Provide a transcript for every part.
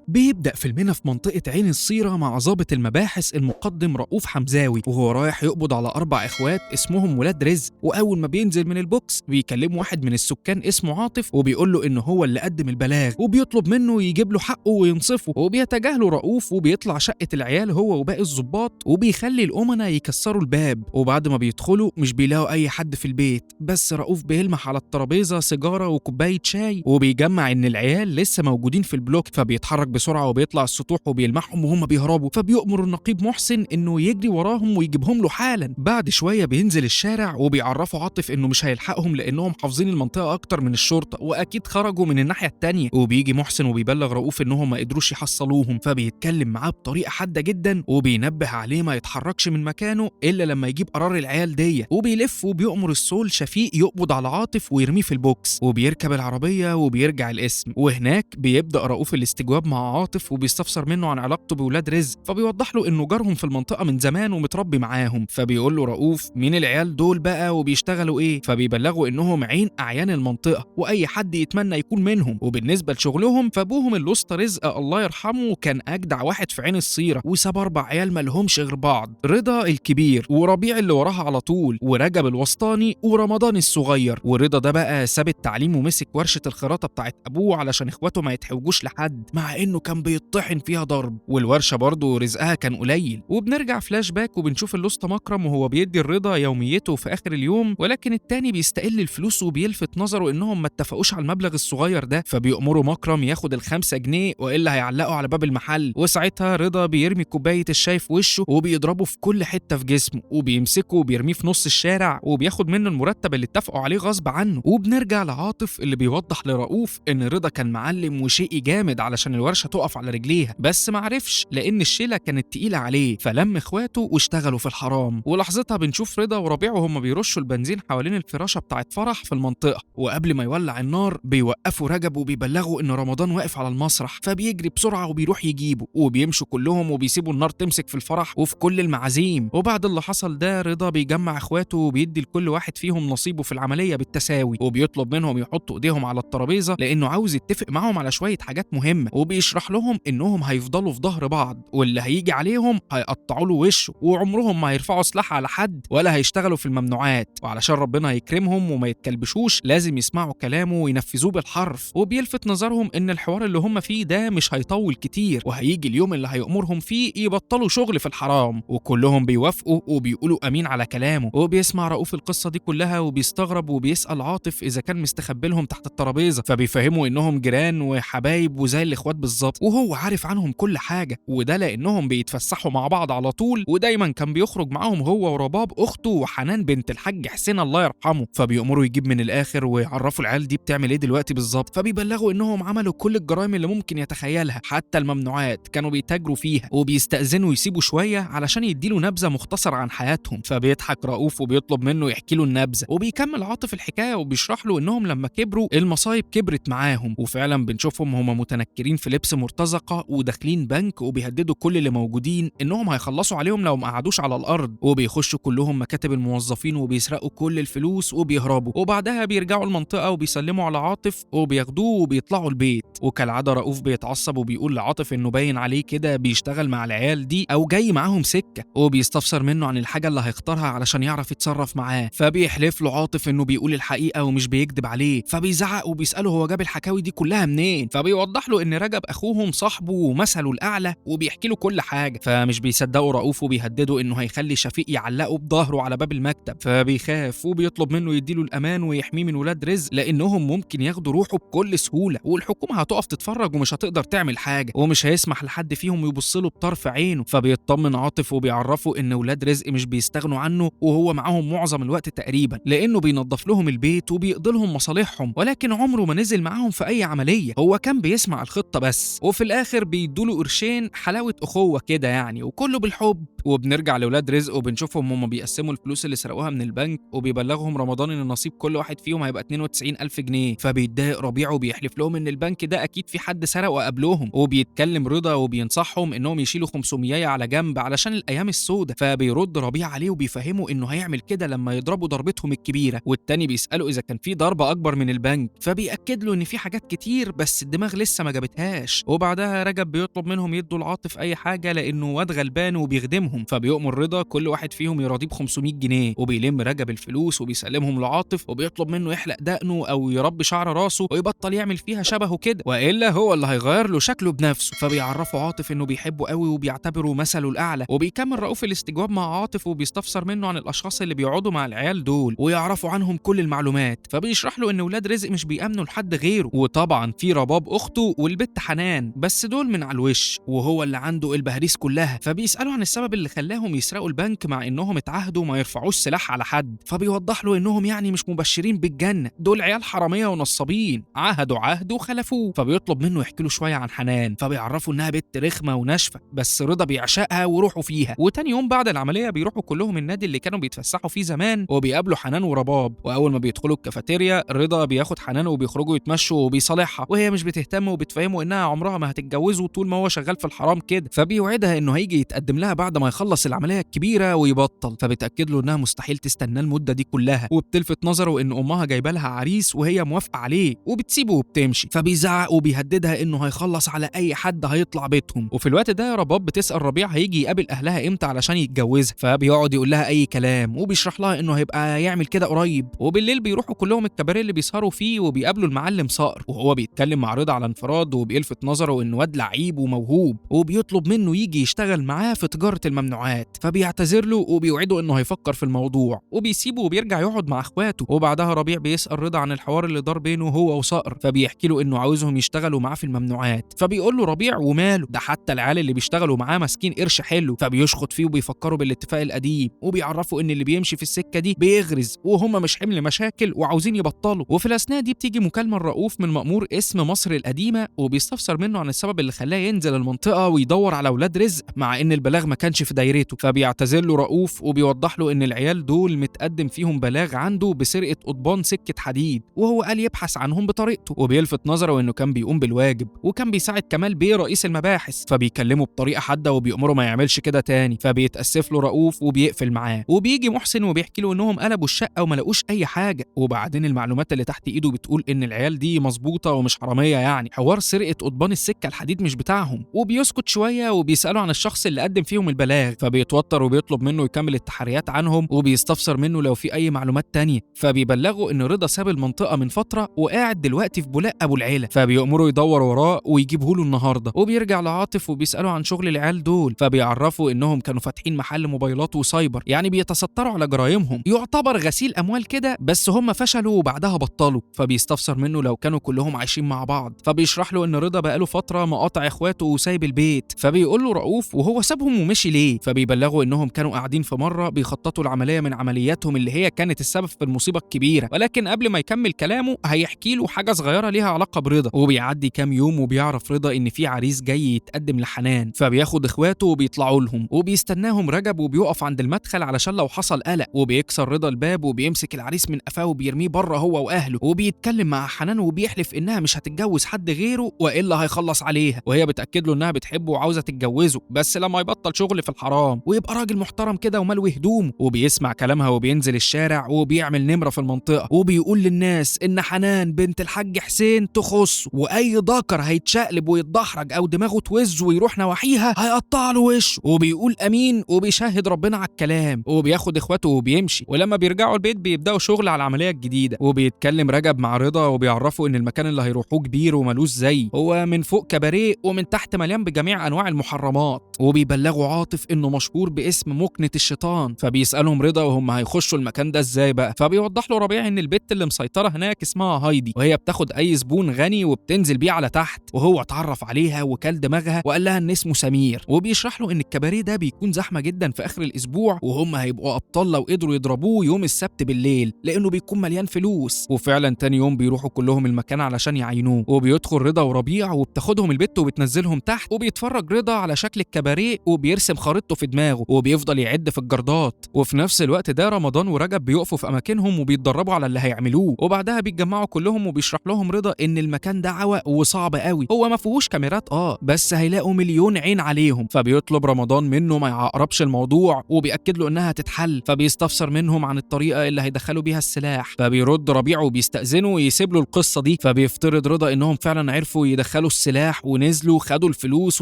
بيبدأ فيلمنا في منطقة عين الصيرة مع ضابط المباحث المقدم رؤوف حمزاوي، وهو رايح يقبض على 4 إخوات اسمهم ولاد رزق. وأول ما بينزل من البوكس بيكلم واحد من السكان اسمه عاطف وبيقول له إن هو اللي قدم البلاغ، وبيطلب منه يجيب له حقه وينصفه. وبيتجاهله رؤوف وبيطلع شقة العيال هو وباقي الضباط، وبيخلي الأمناء يكسروا الباب. وبعد ما بيدخلوا مش بيلاقوا أي حد في البيت، بس رؤوف بيلمح على الترابيزة سيجارة وكوباية شاي، وبيجمع إن العيال لسه موجودين في البلوك. فبيتحرك بسرعة وبيطلع السطوح وبيلمحهم وهم بيهربوا، فبيؤمر النقيب محسن إنه يجري وراهم ويجيبهم له حالا. بعد شوية بينزل الشارع وبيعرفوا عاطف إنه مش هيلحقهم لأنهم حافظين المنطقة أكتر من الشرطة، وأكيد خرجوا من الناحية التانية. وبيجي محسن وبيبلغ رؤوف إنهم ما قدروش يحصلوهم، فبيتكلم معاه بطريقة حادة جدا وبينبه عليه ما يتحركش من مكانه إلا لما يجيب قرار العيال دي. وبيلف وبيؤمر السول شفيق يقبض على عاطف ويرميه في البوكس، وبيركب العربية وبيرجع القسم. وهناك بيبدأ رؤوف الاستجواب مع عاطف وبيستفسر منه عن علاقته بولاد رزق، فبيوضح له انه جارهم في المنطقة من زمان ومتربي معاهم. فبيقول له رؤوف مين العيال دول بقى وبيشتغلوا ايه؟ فبيبلغوا انهم عين اعيان المنطقة واي حد يتمنى يكون منهم. وبالنسبة لشغلهم فابوهم الأسطى رزق الله يرحمه كان اجدع واحد في عين الصيرة، وساب 4 عيال مالهمش غير بعض، رضا الكبير وربيع اللي وراها على طول ورجب الوسطاني ورمضان الصغير. ورضا ده بقى ساب التعليم ومسك ورشة الخراطة بتاعت ابوه علشان اخواته ما يتحوجوش لحد، مع انه كان بيطحن فيها ضرب، والورشة برضه رزقها كان قليل. وبنرجع فلاش باك وبنشوف الأسطى مكرم وهو بيدي الرضا يوميته في اخر اليوم، ولكن التاني بيستقل الفلوس وبيلفت نظره انهم ما اتفقوش على المبلغ الصغير ده، فبيأمره مكرم ياخد ال5 جنيه والا هيعلقوا على باب المحل. وساعتها رضا بيرمي كوباية الشاي في وشه وبيضربه في كل حتة في جسمه، وبيمسكه وبيرميه في نص الشارع وبياخد منه المرتب اللي اتفقوا عليه غصب عنه. وبنرجع لعاطف اللي بيوضح لرؤوف ان رضا كان معلم وشقي جامد علشان الورشة تقف على رجليها، بس معرفش لان الشيله كانت تقيلة عليه، فلم اخواته واشتغلوا في الحرام. ولحظتها بنشوف رضا وربيع وهم بيرشوا البنزين حوالين الفراشة بتاعت فرح في المنطقة، وقبل ما يولع النار بيوقفوا رجب وبيبلغوا ان رمضان واقف على المسرح، فبيجري بسرعة وبيروح يجيبه، وبيمشوا كلهم وبيسيبوا النار تمسك في الفرح وفي كل المعازيم. وبعد اللي حصل ده رضا بيجمع اخواته وبيدي لكل واحد فيهم نصيبه في العملية بالتساوي، وبيطلب منهم يحطوا ايديهم على الترابيزة لانه عاوز يتفق معاهم على شوية حاجات مهمة، وبيشرح لهم انهم هيفضلوا في ظهر بعض واللي هيجي عليهم هيقطعوا له وشه، وعمرهم ما هيرفعوا سلاح على حد ولا هيشتغلوا في الممنوعات، وعلشان ربنا يكرمهم وما يتكلبشوش لازم يسمعوا كلامه وينفذوه بالحرف. وبيلفت نظرهم ان الحوار اللي هم فيه ده مش هيطول كتير، وهيجي اليوم اللي هيأمرهم فيه يبطلوا شغل في الحرام، وكلهم بيوافقوا وبيقولوا امين على كلامه. وبيسمع رؤوف القصة دي كلها وبيستغرب وبيسأل عاطف اذا كان مستخبلهم تحت الترابيزة، فبيفهموا انهم جيران وحبايب وزي الاخوات بالظبط، وهو عارف عنهم كل حاجة، وده لانهم بيتفسحوا مع بعض على طول، ودايما كان بيخرج معاهم هو ورباب اخته وحنان بنت الحاج حسين الله يرحمه. فبيأمروا يجيب من الاخر ويعرفوا العيال دي بتعمل ايه دلوقتي بالظبط، فبيبلغوا انهم عملوا كل الجرائم اللي ممكن يتخيلها، حتى الممنوعات كانوا بيتاجروا فيها، وبيستأذنوا يسيبوا شوية علشان يديله نبذه مختصره عن حياتهم. فبيضحك رؤوف وبيطلب منه يحكي له النبذه، وبيكمل عاطف الحكاية وبيشرح له انهم لما كبروا المصايب كبرت معاهم، وفعلا بنشوفهم هم متنكرين في لبس مرتزقة وداخلين بنك وبيهددوا كل اللي موجودين انهم هيخلصوا عليهم لو ما قعدوش على الارض، وبيخشوا كلهم مكاتب الموظفين وبيسرقوا كل الفلوس وبيهربوا. وبعدها بيرجعوا المنطقة وبيسلموا على عاطف وبياخدوه وبيطلعوا البيت. وكالعادة رؤوف بيتعصب وبيقول لعاطف انه باين عليه كده بيشتغل مع العيال دي او جاي معاهم سكة، وبيستفسر منه عن الحاجة اللي هيختارها علشان يعرف يتصرف معاه. فبيحلف له عاطف انه بيقول الحقيقة ومش بيكذب عليه، فبيزعق وبيساله هو جاب الحكاوي دي كلها منين، فبيوضح له ان رجب اخوهم صاحبه ومثله الاعلى وبيحكي له كل حاجة. فمش بيصدقوا رؤوف وبيهددوا انه هيخلي شفيق يعلقه بظهره على باب المكتب، فبيخاف وبيطلب منه يديله الامان ويحميه من ولاد رزق لانهم ممكن ياخدوا روحه بكل سهولة، والحكومة هتقف تتفرج ومش هتقدر تعمل حاجة، ومش هيسمح لحد فيهم يبص له بطرف عينه. فبيطمن عاطف وبيعرفه ان ولاد رزق مش بيستغنوا عنه وهو معاهم معظم الوقت تقريبا، لانه بينظف لهم البيت وبيقضي لهم مصالحهم، ولكن عمره ما نزل معاهم في اي عملية، هو كان بيسمع الخطة بس. وفي الاخر بيدوله قرشين حلاوة اخوه كده يعني، وكله بالحب. وبنرجع لولاد رزق وبنشوفهم هم بيقسموا الفلوس اللي سرقوها من البنك، وبيبلغهم رمضان ان نصيب كل واحد فيهم هيبقى 92,000 جنيه. فبيتضايق ربيع وبيحلف لهم ان البنك ده اكيد في حد سرقه قبلهم، وبيتكلم رضا وبينصحهم انهم يشيلوا 500 على جنب علشان الايام السوداء. فبيرد ربيع عليه وبيفهمه انه هيعمل كده لما يضربوا ضربتهم الكبيرة، والتاني بيساله اذا كان في ضربه اكبر من البنك، فبيأكد له ان في حاجات كتير بس الدماغ لسه ما جابتهاش. كاش. وبعدها رجب بيطلب منهم يدوا لعاطف اي حاجة لانه واد غلبان وبيخدمهم، فبيؤمر رضا كل واحد فيهم يراضيه ب 500 جنيه، وبيلم رجب الفلوس وبيسلمهم لعاطف وبيطلب منه يحلق دقنه او يربي شعر راسه ويبطل يعمل فيها شبهه كده، والا هو اللي هيغير له شكله بنفسه. فبيعرفوا عاطف انه بيحبه قوي وبيعتبره مثله الاعلى. وبيكمل رؤوف الاستجواب مع عاطف وبيستفسر منه عن الاشخاص اللي بيقعدوا مع العيال دول ويعرفوا عنهم كل المعلومات، فبيشرح له ان ولاد رزق مش بيأمنوا لحد غيره، وطبعا في رباب اخته والبت حنان بس دول من على الوش وهو اللي عنده البهاريس كلها. فبيسالوا عن السبب اللي خلاهم يسرقوا البنك مع انهم اتعهدوا ما يرفعوش سلاح على حد، فبيوضح له انهم يعني مش مبشرين بالجنة، دول عيال حرامية ونصابين عهدوا عهد وخلفوه. فبيطلب منه يحكي له شوية عن حنان، فبيعرفوا انها بنت رخمة وناشفه بس رضا بيعشقها وروحوا فيها. وتاني يوم بعد العملية بيروحوا كلهم النادي اللي كانوا بيتفسحوا فيه زمان وبيقابلوا حنان ورباب، واول ما بيدخلوا الكافيتيريا رضا بياخد حنان وبيخرجوا يتمشوا وبيصالحها، وهي مش بتهتم وبتفهمه انها عمرها ما هتتجوزه طول ما هو شغال في الحرام كده، فبيوعدها انه هيجي يتقدم لها بعد ما يخلص العملية الكبيرة ويبطل، فبتاكد له انها مستحيل تستناه المدة دي كلها، وبتلفت نظره ان امها جايبه لها عريس وهي موافقة عليه وبتسيبه وبتمشي. فبيزعق وبيهددها انه هيخلص على اي حد هيطلع بيتهم. وفي الوقت ده رباب بتسال ربيع هيجي يقابل اهلها امتى علشان يتجوزها، فبيقعد يقول لها اي كلام وبيشرح لها انه هيبقى يعمل كده قريب. وبالليل بيروحوا كلهم الكباريه اللي بيسهروا فيه وبيقابلوا المعلم صقر، وهو بيتكلم مع رضا على انفراد وبيلفت نظره انه واد لعيب وموهوب، وبيطلب منه يجي يشتغل معاه في تجارة الممنوعات، فبيعتذر له وبيوعده انه هيفكر في الموضوع وبيسيبه وبيرجع يقعد مع اخواته. وبعدها ربيع بيسال رضا عن الحوار اللي دار بينه هو وصقر، فبيحكي له انه عاوزهم يشتغلوا معاه في الممنوعات، فبيقول له ربيع وماله ده حتى العيال اللي بيشتغلوا معاه ماسكين قرش حلو، فبيشخط فيه وبيفكروا بالاتفاق القديم وبيعرفوا ان اللي بيمشي في السكة دي بيغرز وهم مش حمل مشاكل وعاوزين يبطلوا. وفي الاثناء دي بتيجي مكالمة لرؤوف من مأمور اسم مصر القديمة وبيستفسر منه عن السبب اللي خلاه ينزل المنطقة ويدور على اولاد رزق مع ان البلاغ ما كانش في دايرته، فبيعتذر له رؤوف وبيوضح له ان العيال دول متقدم فيهم بلاغ عنده بسرقه قضبان سكة حديد وهو قال يبحث عنهم بطريقته، وبيلفت نظره انه كان بيقوم بالواجب وكان بيساعد كمال بيه رئيس المباحث، فبيكلمه بطريقة حادة وبيأمره ما يعملش كده تاني، فبيتأسف له رؤوف وبيقفل معاه. وبيجي محسن وبيحكي له انهم قلبوا الشقة وما لقوش اي حاجة، وبعدين المعلومات اللي تحت ايده بتقول ان العيال دي مظبوطة ومش حرامية، يعني حوار سرقه قضبان السكة الحديد مش بتاعهم. وبيسكت شوية وبيساله عن الشخص اللي قدم فيهم البلاغ، فبيتوتر وبيطلب منه يكمل التحريات عنهم وبيستفسر منه لو في اي معلومات تانية، فبيبلغه ان رضا ساب المنطقة من فترة وقاعد دلوقتي في بولاق ابو العيلة، فبيأمره يدور وراه ويجيبه له النهارده. وبيرجع لعاطف وبيساله عن شغل العيال دول، فبيعرفوا انهم كانوا فاتحين محل موبايلات وسايبر، يعني بيتستروا على جرايمهم، يعتبر غسيل اموال كده، بس هم فشلوا وبعدها بطلوا. فبيستفسر منه لو كانوا كلهم عايشين مع بعض، فبيشرح له ان رضا بقاله فترة مقاطع اخواته وسايب البيت، فبيقول له رؤوف وهو سابهم ومشي ليه؟ فبيبلغوا انهم كانوا قاعدين في مرة بيخططوا العملية من عملياتهم اللي هي كانت السبب في المصيبة الكبيرة، ولكن قبل ما يكمل كلامه هيحكي له حاجة صغيرة ليها علاقة برضا. وبيعدي كام يوم وبيعرف رضا ان في عريس جاي يتقدم لحنان، فبياخد اخواته وبيطلعوا لهم وبيستناهم رجب وبيقف عند المدخل علشان لو حصل قلق، وبيكسر رضا الباب وبيمسك العريس من قفاه وبيرميه بره هو واهله، وبيتكلم مع حنان وبيحلف انها مش هتتجوز حد غيره والا هيخلص عليها، وهي بتاكد له انها بتحبه وعاوزه تتجوزه بس لما يبطل شغل في الحرام ويبقى راجل محترم كده وملوي هدومه. وبيسمع كلامها وبينزل الشارع وبيعمل نمره في المنطقة وبيقول للناس ان حنان بنت الحاج حسين تخص، واي ذكر هيتشقلب ويتدحرج او دماغه توز ويروح نواحيها هيقطع له وشه، وبيقول امين وبيشهد ربنا على الكلام، وبياخد اخواته وبيمشي. ولما بيرجعوا البيت بيبداوا شغل على العملية الجديدة، وبيتكلم رجب مع رضا وبيعرفوا ان المكان اللي هيروحوه كبير ومالوش زي، هو من فوق كباريه ومن تحت مليان بجميع انواع المحرمات، وبيبلغوا عاطف انه مشهور باسم مكنه الشيطان، فبيسالهم رضا وهم هيخشوا المكان ده ازاي بقى، فبيوضح له ربيع ان البت اللي مسيطرة هناك اسمها هايدي، وهي بتاخد اي زبون غني وبتنزل بيه على تحت، وهو اتعرف عليها وكل دماغها وقال لها ان اسمه سمير، وبيشرح له ان الكباريه ده بيكون زحمة جدا في اخر الاسبوع وهم هيبقوا ابطال لو قدروا يضربوه يوم السبت بالليل لانه بيكون مليان فلوس. وفعلا تاني يوم بيروحوا كلهم المكان علشان يعينوه، وبيدخل رضا وربيع وبتاخدهم البت وبتنزلهم تحت، وبيتفرج رضا على شكل الكباريه وبيرسم خريطته في دماغه وبيفضل يعد في الجردات. وفي نفس الوقت ده رمضان ورجب بيقفوا في اماكنهم وبيتدربوا على اللي هيعملوه، وبعدها بيتجمعوا كلهم وبيشرح لهم رضا ان المكان ده عوق وصعب قوي، هو ما فيهوش كاميرات بس هيلاقوا مليون عين عليهم، فبيطلب رمضان منه ما يعقربش الموضوع وبيأكد له انها هتتحل، فبيستفسر منهم عن الطريقة اللي هيدخلوا بيها السلاح، فبيرد ربيع وبيستأذنه ويسيب له القصة دي، فبيفترض رضا انهم فعلا عرفوا يدخلوا شالوا السلاح ونزلوا خدوا الفلوس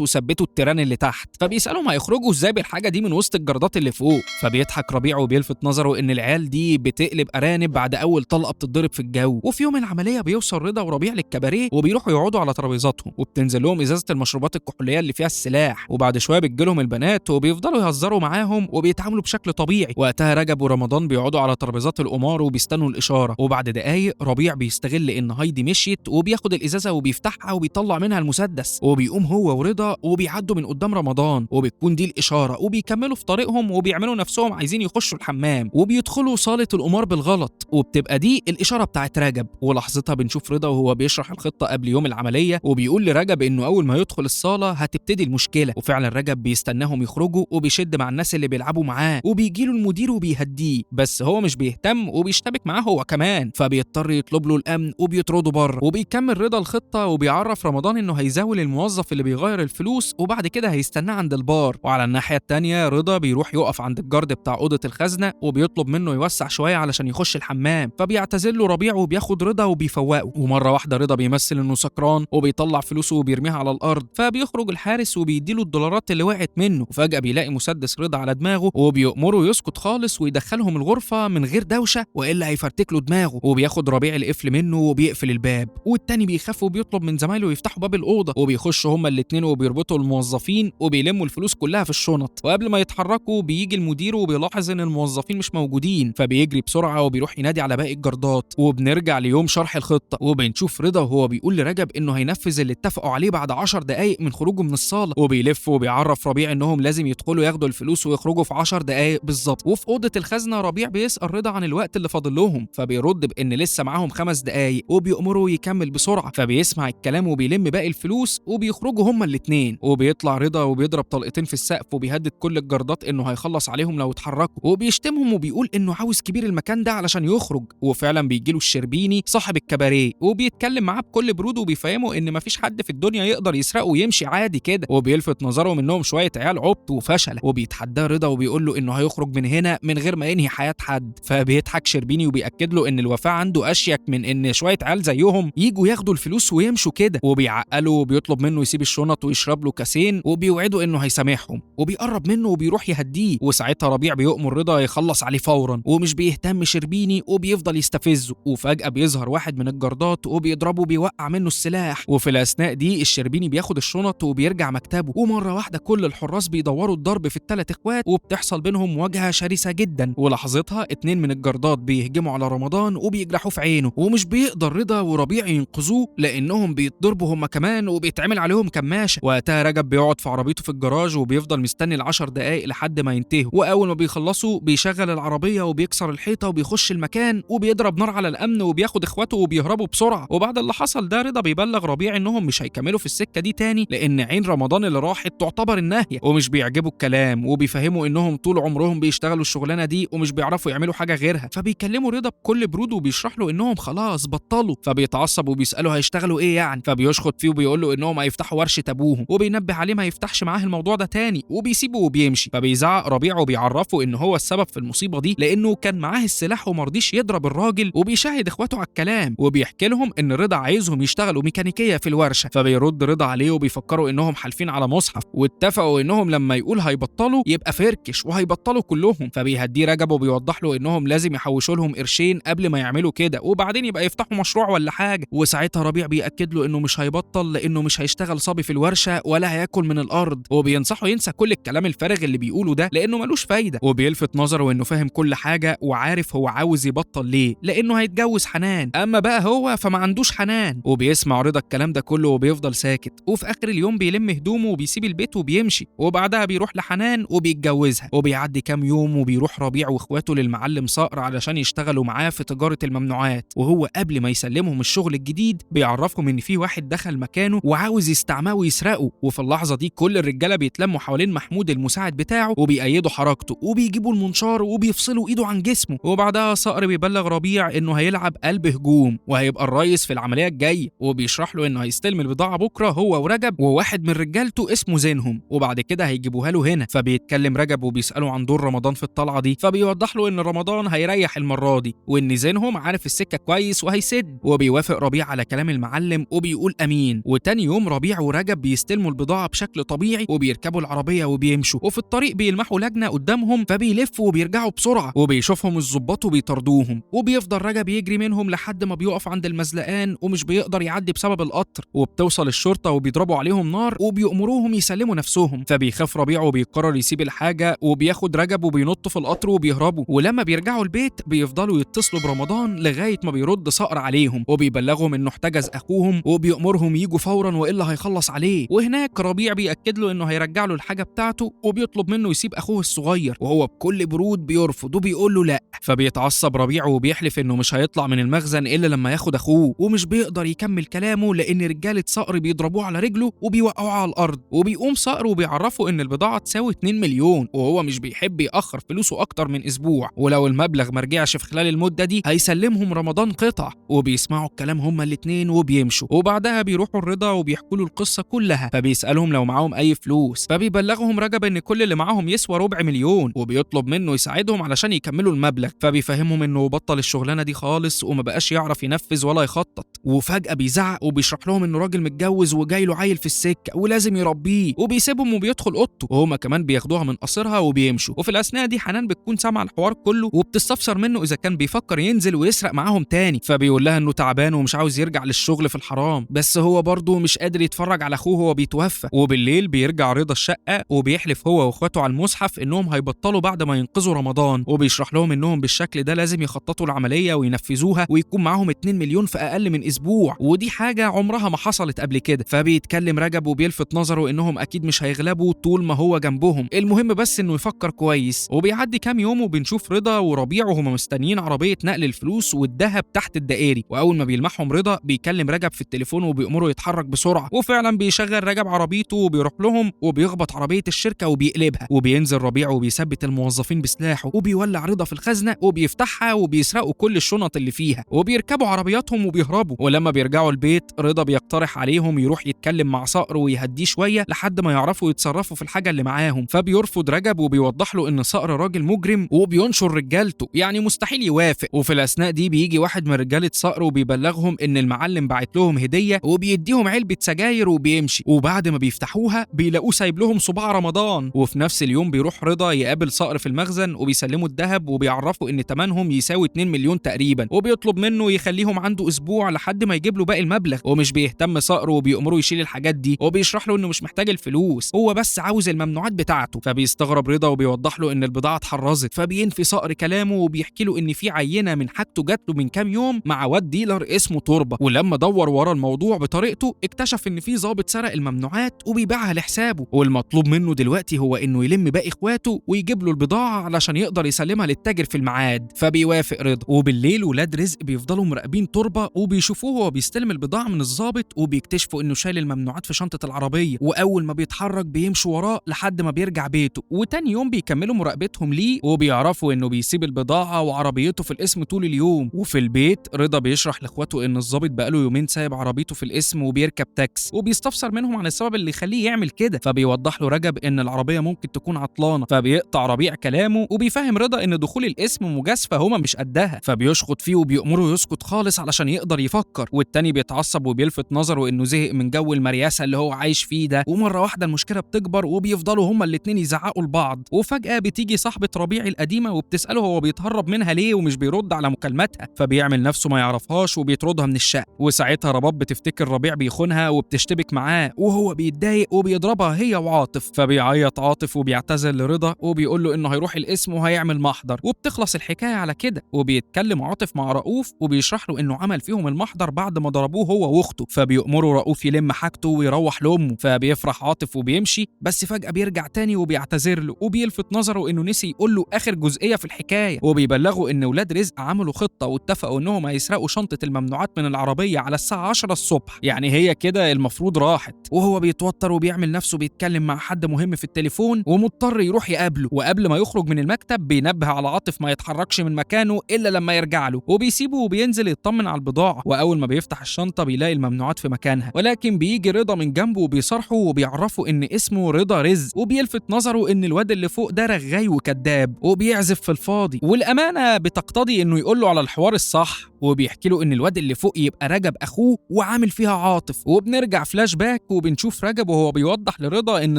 وثبتوا التيران اللي تحت. فبيسالهم هيخرجوا ازاي بالحاجة دي من وسط الجردات اللي فوق. فبيضحك ربيع وبيلفت نظره ان العيال دي بتقلب ارانب بعد اول طلقه بتتضرب في الجو. وفي يوم العملية بيوصل رضا وربيع للكباريه وبيروحوا يقعدوا على ترابيزاتهم، وبتنزل لهم ازازة المشروبات الكحوليه اللي فيها السلاح. وبعد شوية بتجيلهم البنات وبيفضلوا يهزروا معاهم وبيتعاملوا بشكل طبيعي. وقتها رجب ورمضان بيقعدوا على ترابيزات القمار وبيستنوا الاشارة. وبعد دقايق ربيع بيستغل ان هايدي مشيت وبياخد الازازه وبيفتحها وبيطلع منها المسدس، وبيقوم هو ورضا وبيعدوا من قدام رمضان، وبتكون دي الاشارة، وبيكملوا في طريقهم وبيعملوا نفسهم عايزين يخشوا الحمام، وبيدخلوا صاله القمار بالغلط، وبتبقى دي الاشارة بتاعت رجب. ولحظتها بنشوف رضا وهو بيشرح الخطة قبل يوم العملية، وبيقول لرجب انه اول ما يدخل الصاله هتبتدي المشكلة. وفعلا رجب بيستناهم يخرجوا وبيشد مع الناس اللي بيلعبوا معاه، وبيجي له المدير وبيهديه، بس هو مش بيهتم وبيشتبك معاه هو كمان، فبيضطر يطلب له الامن وبيطرده بره. وبيكمل رضا الخطة وبيعرف رمضان انه هيزاول الموظف اللي بيغير الفلوس وبعد كده هيستناه عند البار. وعلى الناحية الثانية رضا بيروح يقف عند الجارد بتاع اوضة الخزنة وبيطلب منه يوسع شوية علشان يخش الحمام، فبيعتذر له ربيع وبياخد رضا وبيفوقه. ومرة واحدة رضا بيمثل انه سكران وبيطلع فلوسه وبيرميها على الارض، فبيخرج الحارس وبيديله الدولارات اللي وقعت منه. وفجاة بيلاقي مسدس رضا على دماغه وبيأمره يسكت خالص ويدخلهم الغرفة من غير دوشه والا هيفرتك له دماغه. وبياخد ربيع القفل منه وبيقفل الباب، والتاني بيخاف وبيطلب من زمايله يفتحوا باب الاوضة، وبيخشوا هما الاثنين وبيربطوا الموظفين وبيلموا الفلوس كلها في الشنط. وقبل ما يتحركوا بيجي المدير وبيلاحظ ان الموظفين مش موجودين، فبيجري بسرعة وبيروح ينادي على باقي الجردات. وبنرجع ليوم شرح الخطة، وبنشوف رضا وهو بيقول لرجب انه هينفذ اللي اتفقوا عليه بعد 10 دقائق من خروجه من الصاله، وبيلف وبيعرف ربيع انهم لازم يدخلوا ياخدوا الفلوس ويخرجوا في 10 دقائق بالظبط. وفي اوضة الخزنة ربيع بيسال رضا عن الوقت اللي فاضل لهم، فبيرد بان لسه معاهم 5 دقائق، وبيأمره يكمل بسرعة، فبيسمع الكلام وبيلم باقي الفلوس وبيخرجوا هما الاثنين. وبيطلع رضا وبيضرب طلقتين في السقف وبيهدد كل الجردات انه هيخلص عليهم لو اتحركوا، وبيشتمهم وبيقول انه عاوز كبير المكان ده علشان يخرج. وفعلا بيجيله الشربيني صاحب الكباريه وبيتكلم معاه بكل برود وبيفهمه ان مفيش حد في الدنيا يقدر يسرقه ويمشي عادي كده، وبيلفت نظره منهم شوية عيال عبط وفشله. وبيتحداه رضا وبيقول له انه هيخرج من هنا من غير ما ينهي حياة حد، فبيضحك شربيني وبيأكد له ان الوفاة عنده اشيك من ان شوية عيال زيهم يجوا ياخدوا الفلوس ويمشوا كده. وبيعقله وبيطلب منه يسيب الشنط ويشرب له كاسين وبيوعده انه هيسامحهم، وبيقرب منه وبيروح يهديه. وساعتها ربيع بيؤمر رضا يخلص عليه فورا، ومش بيهتم شربيني وبيفضل يستفزه. وفجأة بيظهر واحد من الجردات وبيضربه وبيوقع منه السلاح. وفي الاثناء دي الشربيني بياخد الشنط وبيرجع مكتبه، ومرة واحدة كل الحراس بيدوروا الضرب في الثلاث اخوات وبتحصل بينهم مواجهة شرسة جدا. ولحظتها 2 من الجردات بيهجموا على رمضان وبيجرحوه في عينه، ومش بيقدر رضا وربيع ينقذوه لانهم بيتضربوا هما كمان وبيتعمل عليهم كماشه. وقتها رجب بيقعد في عربيته في الجراج وبيفضل مستني ال10 دقايق لحد ما ينتهوا، واول ما بيخلصوا بيشغل العربية وبيكسر الحيطة وبيخش المكان وبيضرب نار على الامن وبياخد اخواته وبيهربوا بسرعة. وبعد اللي حصل ده رضا بيبلغ ربيع انهم مش هيكملوا في السكة دي تاني لان عين رمضان اللي راحت تعتبر الناهية، ومش بيعجبه الكلام وبيفهموا انهم طول عمرهم بيشتغلوا الشغلانة دي ومش بيعرفوا يعملوا حاجة غيرها. فبيكلموا رضا بكل برود وبيشرح له انهم خلاص بطلوا، فبيتعصب وبيساله هيشتغلوا ايه يعني، فبيشخط فيه وبيقول له انهم هيفتحوا ورشه ابوهم، وبينبه عليه ما يفتحش معاه الموضوع ده تاني وبيسيبه وبيمشي. فبيزعق ربيع وبيعرفه ان هو السبب في المصيبة دي لانه كان معاه السلاح ومرضيش يضرب الراجل، وبيشاهد اخواته على الكلام وبيحكي لهم ان رضا عايزهم يشتغلوا ميكانيكية في الورشة. فبيرد رضا عليه وبيفكروا انهم حالفين على مصحف واتفقوا انهم لما يقول هيبطلوا يبقى فركش وهيبطلوا كلهم. فبيهديه رجب وبيوضح له انهم لازم يحوشوا لهم قرشين قبل ما يعملوا كده وبعدين يبقى يفتحوا مشروع ولا حاجة. وساعتها ربيع بيأكد له انه مش هيبطل لانه مش هيشتغل صبي في الورشة ولا هياكل من الارض، وبينصحه ينسى كل الكلام الفارغ اللي بيقوله ده لانه ملوش فايده. وبيلفت نظره انه فاهم كل حاجة وعارف هو عاوز يبطل ليه لانه هيتجوز حنان، اما بقى هو فما عندوش حنان. وبيسمع رضا الكلام ده كله وبيفضل ساكت. وفي اخر اليوم بيلم هدومه وبيسيب البيت وبيمشي، وبعدها بيروح لحنان وبيتجوزها. وبيعدي كام يوم وبيروح ربيع واخواته للمعلم صقر علشان يشتغلوا معاه في تجارة الممنوعات. وهو قبل ما يسلمهم الشغل الجديد بيعرفهم ان في واحد دخل مكانه وعاوز يستعماه ويسرقه. وفي اللحظة دي كل الرجالة بيتلموا حوالين محمود المساعد بتاعه وبيأيدوا حركته وبيجيبوا المنشار وبيفصلوا ايده عن جسمه. وبعدها صقر بيبلغ ربيع انه هيلعب قلب هجوم وهيبقى الرئيس في العملية الجاية، وبيشرح له انه هيستلم البضاعة بكره هو ورجب وواحد من رجالته اسمه زينهم، وبعد كده هيجيبوها له هنا. فبيتكلم رجب وبيساله عن دور رمضان في الطلعة دي، فبيوضح له ان رمضان هيريح المرة دي وان زينهم عارف السكة كويس وهيسد. وبيوافق ربيع على كلام المعلم وبيقول امين. امين. وتاني يوم ربيع ورجب بيستلموا البضاعة بشكل طبيعي وبيركبوا العربية وبيمشوا، وفي الطريق بيلمحوا لجنة قدامهم فبيلفوا وبيرجعوا بسرعة، وبيشوفهم الظباط وبيطاردوهم، وبيفضل رجب يجري منهم لحد ما بيقف عند المزلقان ومش بيقدر يعدي بسبب القطر، وبتوصل الشرطة وبيضربوا عليهم نار وبيأمروهم يسلموا نفسهم. فبيخاف ربيع وبيقرر يسيب الحاجة وبياخد رجب وبينط في القطر وبيهربوا. ولما بيرجعوا البيت بيفضلوا يتصلوا برمضان لغاية ما بيرد صقر عليهم وبيبلغهم انه احتجز اخوهم وبيأمرهم يجوا فورا والا هيخلص عليه. وهناك ربيع بيأكد له انه هيرجع له الحاجة بتاعته وبيطلب منه يسيب اخوه الصغير، وهو بكل برود بيرفض وبيقول له لا. فبيتعصب ربيع وبيحلف انه مش هيطلع من المخزن الا لما ياخد اخوه، ومش بيقدر يكمل كلامه لان رجاله صقر بيضربوه على رجله وبيوقعوه على الارض. وبيقوم صقر وبيعرفه ان البضاعة تساوي 2 مليون وهو مش بيحب يأخر فلوسه اكتر من اسبوع، ولو المبلغ مرجعش في خلال المدة دي هيسلمهم رمضان قطع. وبيسمعوا الكلام هما الاثنين وبيمشوا. وبعدها بيروحوا الرضا وبيحكوا له القصة كلها، فبيسالهم لو معاهم اي فلوس، فبيبلغهم رجب ان كل اللي معاهم يسوى 250,000، وبيطلب منه يساعدهم علشان يكملوا المبلغ. فبيفهمهم انه بطل الشغلانة دي خالص وما بقاش يعرف ينفذ ولا يخطط. وفجاة بيزعق وبيشرح لهم انه راجل متجوز وجاي له عيل في السكة ولازم يربيه، وبيسيبهم وبيدخل اوضته، وهما كمان بياخدوها من قصرها وبيمشوا. وفي الاثناء دي حنان بتكون سامعه الحوار كله وبتستفسر منه اذا كان بيفكر ينزل ويسرق معاهم تاني، فبيقول لها انه تعبان ومش عاوز يرجع للشغل في الحرام، بس هو برضه مش قادر يتفرج على اخوه وهو بيتوفى. وبالليل بيرجع رضا الشقة وبيحلف هو واخواته على المصحف انهم هيبطلوا بعد ما ينقذوا رمضان، وبيشرح لهم انهم بالشكل ده لازم يخططوا العملية وينفذوها ويكون معاهم 2 مليون في اقل من اسبوع، ودي حاجة عمرها ما حصلت قبل كده. فبيتكلم رجب وبيلفت نظره انهم اكيد مش هيغلبوا طول ما هو جنبهم، المهم بس انه يفكر كويس. وبيعدي كام يوم وبنشوف رضا وربيع وهما مستنيين عربية نقل الفلوس والذهب تحت الدائري، واول ما بيلمحهم رضا بيكلم رجب في التليفون وبيأمره يتحرك بسرعة، وفعلا بيشغل رجب عربيته وبيروح لهم وبيخبط عربية الشركة وبيقلبها. وبينزل ربيع وبيثبت الموظفين بسلاحه وبيولع رضا في الخزنة وبيفتحها وبيسرقوا كل الشنط اللي فيها وبيركبوا عربياتهم وبيهربوا. ولما بيرجعوا البيت رضا بيقترح عليهم يروح يتكلم مع صقر ويهديه شوية لحد ما يعرفوا يتصرفوا في الحاجة اللي معاهم، فبيرفض رجب وبيوضح له ان صقر راجل مجرم وبينشر رجالته، يعني مستحيل يوافق. وفي الاثناء دي بيجي واحد من رجاله صقر وبيبلغهم ان المعلم بعت لهم هديه وبيديهم علبة سجاير وبيمشي، وبعد ما بيفتحوها بيلاقوه سايب لهم صباع رمضان. وفي نفس اليوم بيروح رضا يقابل صقر في المخزن وبيسلموا الذهب وبيعرفوا ان ثمنهم يساوي 2 مليون تقريبا، وبيطلب منه يخليهم عنده اسبوع لحد ما يجيب له باقي المبلغ. ومش بيهتم صقر وبيأمره يشيل الحاجات دي وبيشرح له انه مش محتاج الفلوس، هو بس عاوز الممنوعات بتاعته. فبيستغرب رضا وبيوضح له ان البضاعة اتحرزت، فبينفي صقر كلامه وبيحكي له ان في عينه من حاجته جات له من كام يوم مع واد ديلر اسمه تربه، ولما دور ورا الموضوع بطريقته اكتشف ان في ضابط سرق الممنوعات وبيبيعها لحسابه، والمطلوب منه دلوقتي هو انه يلم باقي اخواته ويجيب له البضاعة علشان يقدر يسلمها للتاجر في الميعاد. فبيوافق رضا. وبالليل ولاد رزق بيفضلوا مراقبين تربه وبيشوفوه وهو بيستلم البضاعة من الضابط، وبيكتشفوا انه شايل الممنوعات في شنطه العربية، واول ما بيتحرك بيمشوا وراه لحد ما بيرجع بيته. وتاني يوم بيكملوا مراقبتهم ليه وبيعرفوا انه بيسيب البضاعة وعربيته في القسم طول اليوم. وفي البيت رضا بيشرح لاخواته ان الضابط بقاله يومين سايب عربيته في القسم وبيركب تاكس، وبيستفسر منهم عن السبب اللي يخليه يعمل كده. فبيوضح له رجب ان العربية ممكن تكون عطلانه، فبيقطع ربيع كلامه وبيفهم رضا ان دخول القسم مجازفة هما مش قدها، فبيشخط فيه وبيأمره يسكت خالص علشان يقدر يفكر. والتاني بيتعصب وبيلفت نظره انه زهق من جو المرياسه اللي هو عايش فيه ده. ومرة واحدة المشكلة بتكبر وبيفضلوا هما الاتنين يزعقوا لبعض. وفجاة بتيجي صاحبه ربيع القديمة وبتساله هو بيتهرب منها ليه ومش بيرد على مكالماتها، فبيعمل نفسه ما يعرفهاش وبيطردها من الشقة. وساعتها رباب بتفتكر ربيع بيخونها وبتشتبك معاه، وهو بيتضايق وبيضربها هي وعاطف. فبيعيط عاطف وبيعتذر لرضا وبيقول له انه هيروح القسم وهيعمل محضر، وبتخلص الحكاية على كده. وبيتكلم عاطف مع رؤوف وبيشرح له انه عمل فيهم المحضر بعد ما ضربوه هو واخته، فبيأمره رؤوف يلم حاجته ويروح لامه. فبيفرح عاطف وبيمشي، بس فجأة بيرجع تاني وبيعتذر له وبيلفت نظره انه نسي يقول له اخر جزئية في الحكاية، وبيبلغه ان ولاد رزق عملوا خطه واتفقوا انهم هيسرقوا شنطه الممنوعات من العربية على الساعة 10 الصبح، يعني هي كده المفروض راحت. وهو بيتوتر وبيعمل نفسه بيتكلم مع حد مهم في التليفون ومضطر يروح يقابله. وقبل ما يخرج من المكتب بينبه على عاطف ما يتحركش من مكانه الا لما يرجع له، وبيسيبه وبينزل يطمن على البضاعة. واول ما بيفتح الشنطة بيلاقي الممنوعات في مكانها، ولكن بيجي رضا من جنبه وبيصارحه وبيعرفه ان اسمه رضا رزق، وبيلفت نظره ان الواد اللي فوق ده رغاي وكذاب وبيعزف في الفاضي، والامانة بتقتضي انه يقول له على الحوار الصح. وبيحكي له ان الواد اللي فوق يبقى رجب اخوه وعامل فيها فيها عاطف. وبنرجع فلاش باك وبنشوف رجب وهو بيوضح لرضا ان